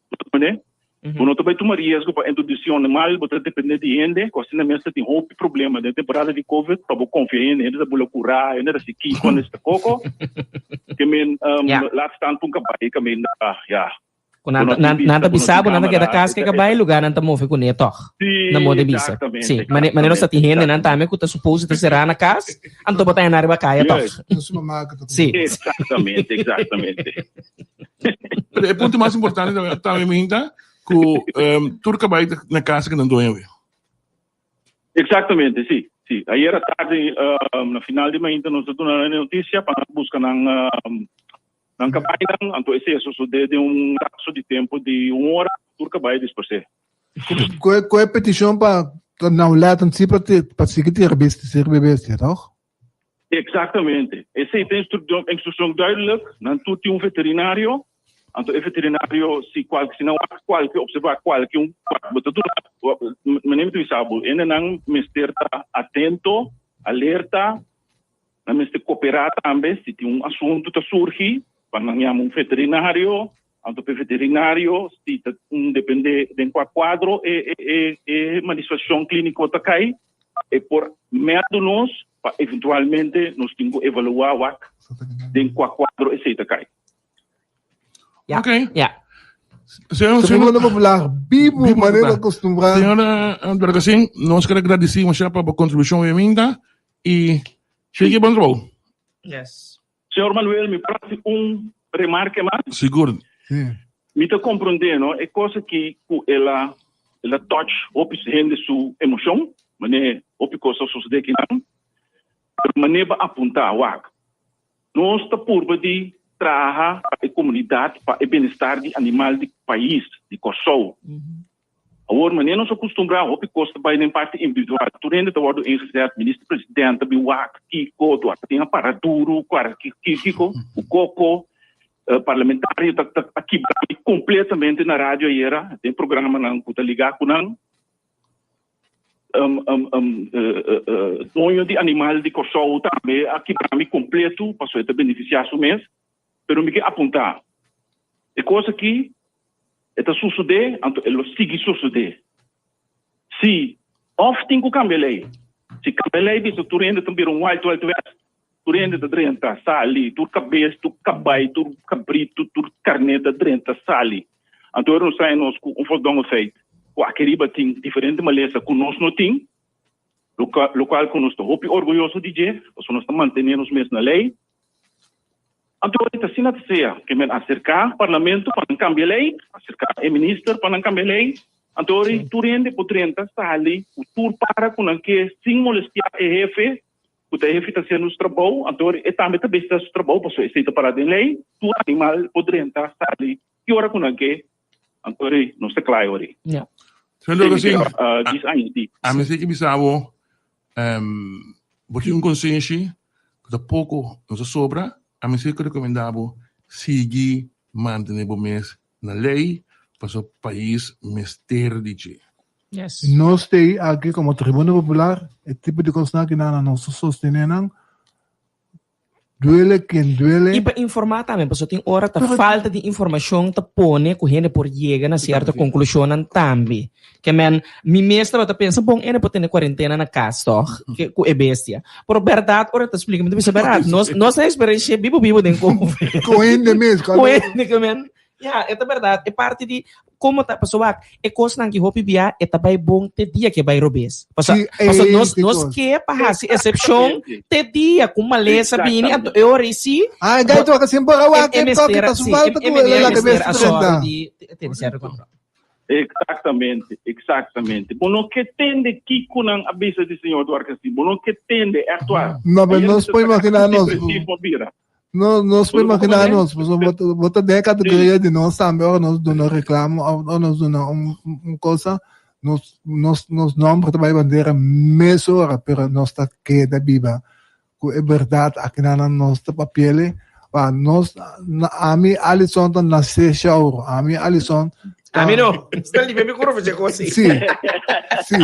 Bo ta comprende? Bo no ta bai tuma riesgo pa introduci un animal, bo ta depende di hende, cu asina mes ta tin hopi problema den temporada di covid pa bo confia hende, hende ta bula cura, hende ta haci kiko, hende ta koko, ke men laat staan pa un cabai caminda, ya. Cu nan ta, nan, nan ta bisa bo, nan ta keda cas ke cabai, lugar nan ta move cune tog. Na modo di bisa. Sí, mane, mane nos ta tin hende nan tambe cu ta suppose ta cera na cas, anto bo ta henda riba caya tog. Sí. Exactamente, exactamente. Pero e punto mas importante tambe tambe mi ta ku um, tur kabai ta na casa ku nan doño we. Exactamente, sí, sí. Ayer tarde, um, na final di mainta nos a duna nan e noticia pa nan busca nan um, nan kabainan, anto esei a sosode den un lapso di tempo di un ora, tur kabai a dispersé. Ku e petishon pa nauletten si pa pa sigui tira bestia, sirbi bestia, toch? Exactamente. Esey ta instruccion duidelijk. Nan tur tin un veterinario. Anto e veterinario si cualke si nan wak cualke observa cualke un bo ta duna manera mi ta bisa bo hendenan mester ta atento, alerta, nan mester coopera tambe si tin un asunto ta surgi pa nan yama un veterinario, anto pa e veterinario si ta un depende den cua cuadro e e e manifestacion clinico ta cay. E por mèldu nos pa eventualmente nos tin ku evaluá wak den kua kuadro esei ta kai. Ya. Ok. Ya. Señor, Segundo señor, popular, bibu Bibu manera popular. acostumbrá. Señora Bergazin, nos quiere agradecer mucho pa bo contribución hoy minta y sigue bon trabajo. Yes. Señor Manuel, mi por hasi un remarke mas? Sigur. Mi ta komprondé, no, e kos aki ku el a el a touch hopi hende su emoshon, manera hopi kos a sosodé akinan, pero manera bo a apuntá, wak, nos ta purba di traha pa e komunidat, pa e bienestar di animal di pais, di Kòrsou. Awor, manera nos a kustumbrá, hopi kos ta bai den parti individual. Tur hende ta wòrdu ingezet, minister president ta bin wak kiko, Duarte tin a para duru, kuar kiko, ku koko, parlamentario ta ta a kibra mi kompletamente na radio ayera, den programanan ku ta ligá ku nan. Doño di animal di Kòrsou tambe a kibra mi kompletu, pasobra e ta benefisiá su mes. Pero mi ke apuntá, e kos aki e ta sosodé, anto e lo sigui sosodé. Si òf tin ku kambia lei. Si kambia lei bisa tur hende ta bira un wild wild west. Tur hende ta drenta, sali, tur kabes, tur kabai, tur kabritu, tur karné ta drenta, sali. Anto ora nos trae nos ku un voldonge feit ku aki riba tin diferente malesa ku nos no tin, lokual ku nos ta hopi orguyoso di dje, pasobra nos ta mantené nos mes na lei. Anto e ta asina ta sea ke men aserká parlamento pa nan kambia lei, aserká e minister pa nan kambia lei, anto ora tur hende por drenta sali ku tur para ku nan ke sin molestiá e hefe, ku ta e hefe ta hasiendo su trabou, anto ora e tambe ta bes ta hasi su trabou pasobra esei ta pará den lei, tur animal por drenta sali ki ora ku nan ke, anto ora nos ta kla e ora ei. Señor Dorcasín, ami si ke bisa bo Bo tin un konsenshi ku ta poko no ta sobra, ami si ku rekomendá bo sigui mantené bo mes na lei pasobra pais mester di dje. Nos ta ei aki komo Tribuna Popular, e tipo di kosnan aki nan nos ta sostené nan. Duele ken duele. I pa informá tambe, pasobra tin ora ta falta di informashon ta pone ku hende por yega na sierto konklushonnan tambe. Ke men, mi mes tabata pensa, bon, hende por tene kuarentena na kas tòg, ke ku e bestia. Pero bèrdat ora ta splika, mi ta bisa bèrdat, nos nos a eksperensh'é bibu bibu den Covid. Ku hende mes. Ku hende, ke men, ya, e ta bèrdat, e parti di. komo ta paso wak e kosnan ki hopi bia e ta bai bon te dia ke bai robes. Paso Sí, paso nos ei, nos kos. ke pa hasi eksepshon te dia ku malesa bini anto e ora ei si Ah, e gai toka semper a wak e e toke mester ta su si falta e ku meneer la mester cabeza a sòru trenta. di tene sierto control. Exactamente, exactamente. Bo no ke tende kiko nan a bisa di señor Duarte Castillo. Bo no ke tende, echt waar. No, pero Ayer nos mi por ta saca imaginá nos. depresivo a bira. No, nos por Bo no imaginá comprende? nos. Pasobra bo ta, bo ta den e categoria di nos tambe ora nos duna reclamo of ora nos duna un, un un cosa, nos, nos, nos nomber ta bai bandera mesora, pero nos ta keda biba ku e bèrdat akinan nos ta papiele pa nos ami Alison ta nase Shauro ami Alison ta Ami no sta limpia mi kuro fece kosi si si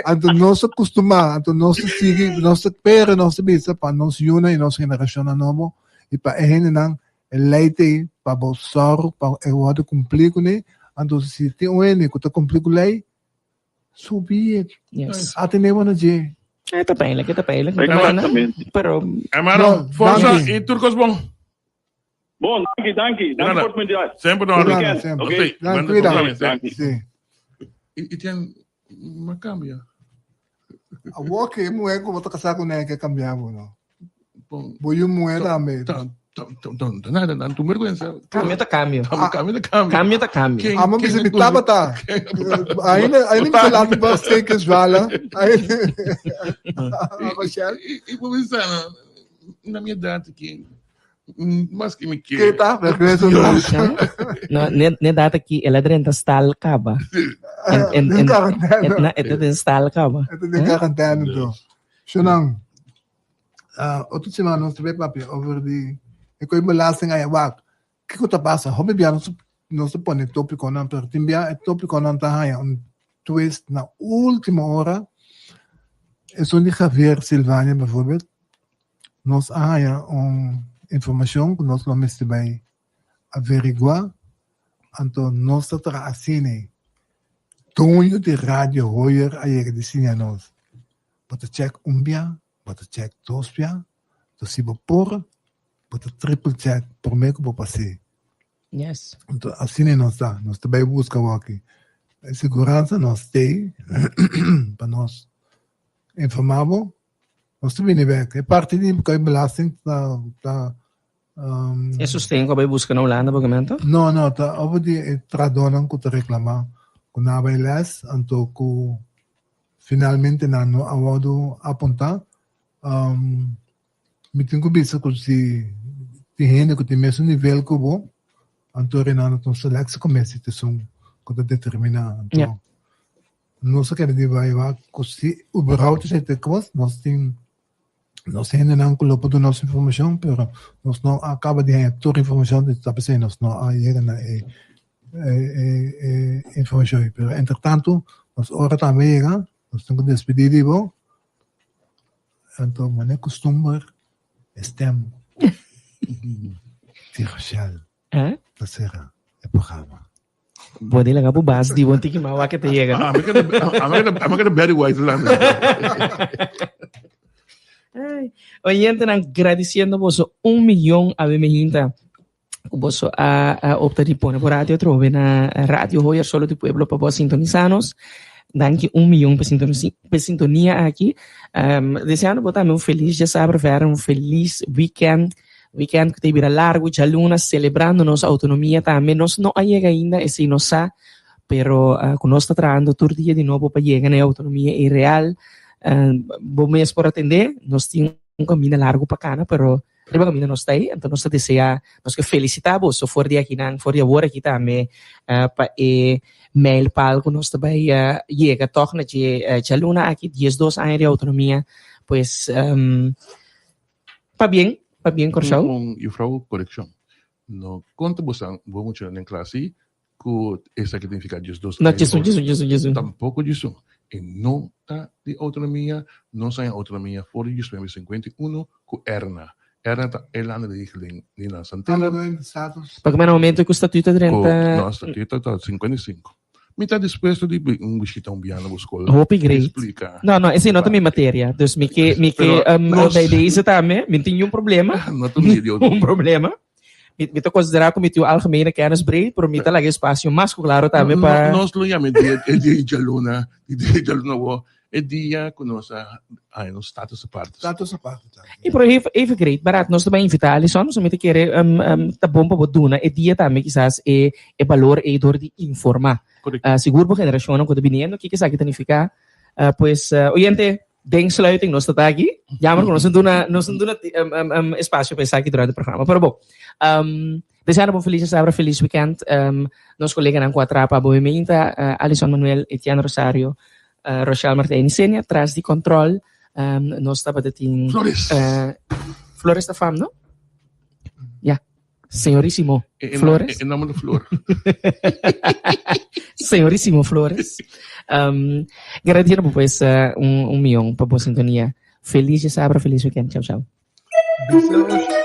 anto nos ta kustumá anto nos ta sigui nos ta pera nos ta bisa pa nos yunan i nos generashonnan nobo i pa e hendenan e lei ta ei pa bo sòru pa e wòrdu kumplí kuné anto si tin un hende ku ta kumplí ku lei So be it. Yes. Atenemos na dje. Eh, ta pijnlijk, ta pijnlijk. Exactamente. Pero... Hermano, No, forza danki. y tur cos bon. Bon, danki, danki. Danki Nada. por oportunidad. Semper no Cuida, orden. semper. Ok. Sí, Dan, buen cuida. también, sí. Danki. Sí. Y, y tiene, ma cambia. Awor ke muher ku bo ta kasá kuné ke kambia bo, no? Bon, Bo yu muher tambe. ta, ta, ta, ta, ta, nada, nan tu vergüenza. Cambio ta cambio. Cambio, cambio, cambio. Cambio ta cambio. Ken- Amo ken bisa mi a tabata. Ainda ainda mi laat ba steken zwala. Ainda. Rochelle. E, e, e vou pensar, na, na minha idade aqui, mas que me Que que. ta? Vergüenza no. No, ne, ne data ki el a drenta stal kaba. En, en, Den en, quarantaine. en, na, e ta den stal kaba. E ta den quarantaine to. Shonang. Uh, otro semana nos ta papia over di e koe belasting ay wak. Kiko ta pasa? Hopi bia nos nos ta pone tópikonan, pero tin bia e tópikonan ta haña un twist na última ora. Esun di Javier Silvania bijvoorbeeld, nos a haña un informashon ku nos lo mester bai averiguá, anto nos ta traha asina ei. Doño di Radio Hoyer a yega di siña nos. Bo ta check un bia, bo ta check dos bia, to si bo por, bo ta triple check prome ku bo pas'é. Yes. Anto asina nos ta, nos ta bai buska awaki. E siguransa nos t'ei pa nos informá bo, nos ta bini bek. E parti di koi belasting ta ta E sosten ku a bai buska na Hulanda por momento? No, no, ta over di e trahadónan ku ta reklamá ku nan a bai lès, anto ku Finalmente nan no a wòrdu apuntá. Mi tin ku bisa ku si tin hende ku tin mesun nivel ku bo, anto Renando ta un seleksie ku mester ta esun ku ta determiná. Anto nos a kere di bai wak ku si überhaupt esei ta e kos, nos tin nos hendenan ku lo por duna nos informashon, pero nos no a kaba di haña tur informashon, ta p'esei nos no a yega na e e informashon ei. Pero entretantu nos ora tambe yega, nos tin ku despedí di bo. Anto manera kustumber e stem di Rochelle ta sera e programa. Bo di laga bo bas di bo tiki ma wak te yega. Ah, I'm gonna Barry White lang. Ay, Oyentenan gradiciendo boso un millón a me hinta. Ku boso a, a opta di pone bo radio atrobe na Radio Hoyer Solo di Pueblo pa bo sintonisa nos. Danki un millón pa sintonisi, pa sintonia aki. Um, deseando bo tambe un feliz djasabra verder, un feliz weekend. Weekend ku ta bira largu, djaluna celebrando nos autonomia tambe. Nos no a yega ainda, esei nos sa, pero uh, ku nos ta trahando tur dia di nobo pa yega na e autonomia ei real. Uh, bo mes por atende, nos tin un kaminda largu pa kana, pero Riba kaminda nos ta ei, anto nos ta deseá, nos ke felisitá boso for di akinan, for di awor aki tambe, pa e mijlpaal ku nos ta bai yega tòg na dje djaluna aki, diesdos aña di outonomia. Pues, pabien, pabien Kòrsou. Un juffrouw korekshon. No konta bosan bo muchanan den klas ei Ku esaki ta nifiká diesdos No, aña djesun, ora. djesun, djesun, djesun. Tampoko djesun. E no ta di outonomia. Nos haña outonomia for di diesnuebe sinkuenta i unu ku Erna. Erna ta eilandenregeling Nederlandse Antillen. Algemeen status. Pasobra na momento ku statuut ta Ku drenta. no, statuut ta 55. Mi ta dispuesto di un bishita un biaha na bo skol. Hopi great. Explica. No, no, esei no ta mi materia. Dus mi ke, mi ke, Pero um, nos- bij deze tambe, mi tin niun problema. No ta medio. Un problema. Mi, mi ta considera cu mi tin un algemene kennis breed, pero mi ta laga espacio mas cu claro tambe pa... No, nos lo yama e dia, e dia di djaluna, di dia di djaluna awo, e dia cu nos a haña nos status aparte. Status aparte tambe. Y pero even, even great, barat, nos ta bay invita Alison, so mi ta kere um, um, ta bon pa bo duna e dia tambe kisas e, e balor ei door di informa. Correcto. Uh, sigur bo generacionnan cu ta biniendo, kiko esaki ta nifica? Uh, pues, uh, oyente, Den sluiting nos ta ta aki. Jammer ku nos no duna nos no duna um, um, um, espacio pa esaki durante e programa. Pero bo, um, deseando bon feliz sabra, feliz weekend. Um, nos coleganan ku atrapa bo meinta, uh, Alison Manuel, Etienne Rosario, uh, Rochelle Martijn y Senia, tras di control, um, nos tabata tin Flores. Uh, Flores ta fam, no? Ja. Señorísimo Flores. E nomber de Flor. Señorísimo Flores. Um, agradeciendo pues uh, un, un millón pa bo sintonía. Feliz sabra, feliz weekend. Chao, chao. Bisa.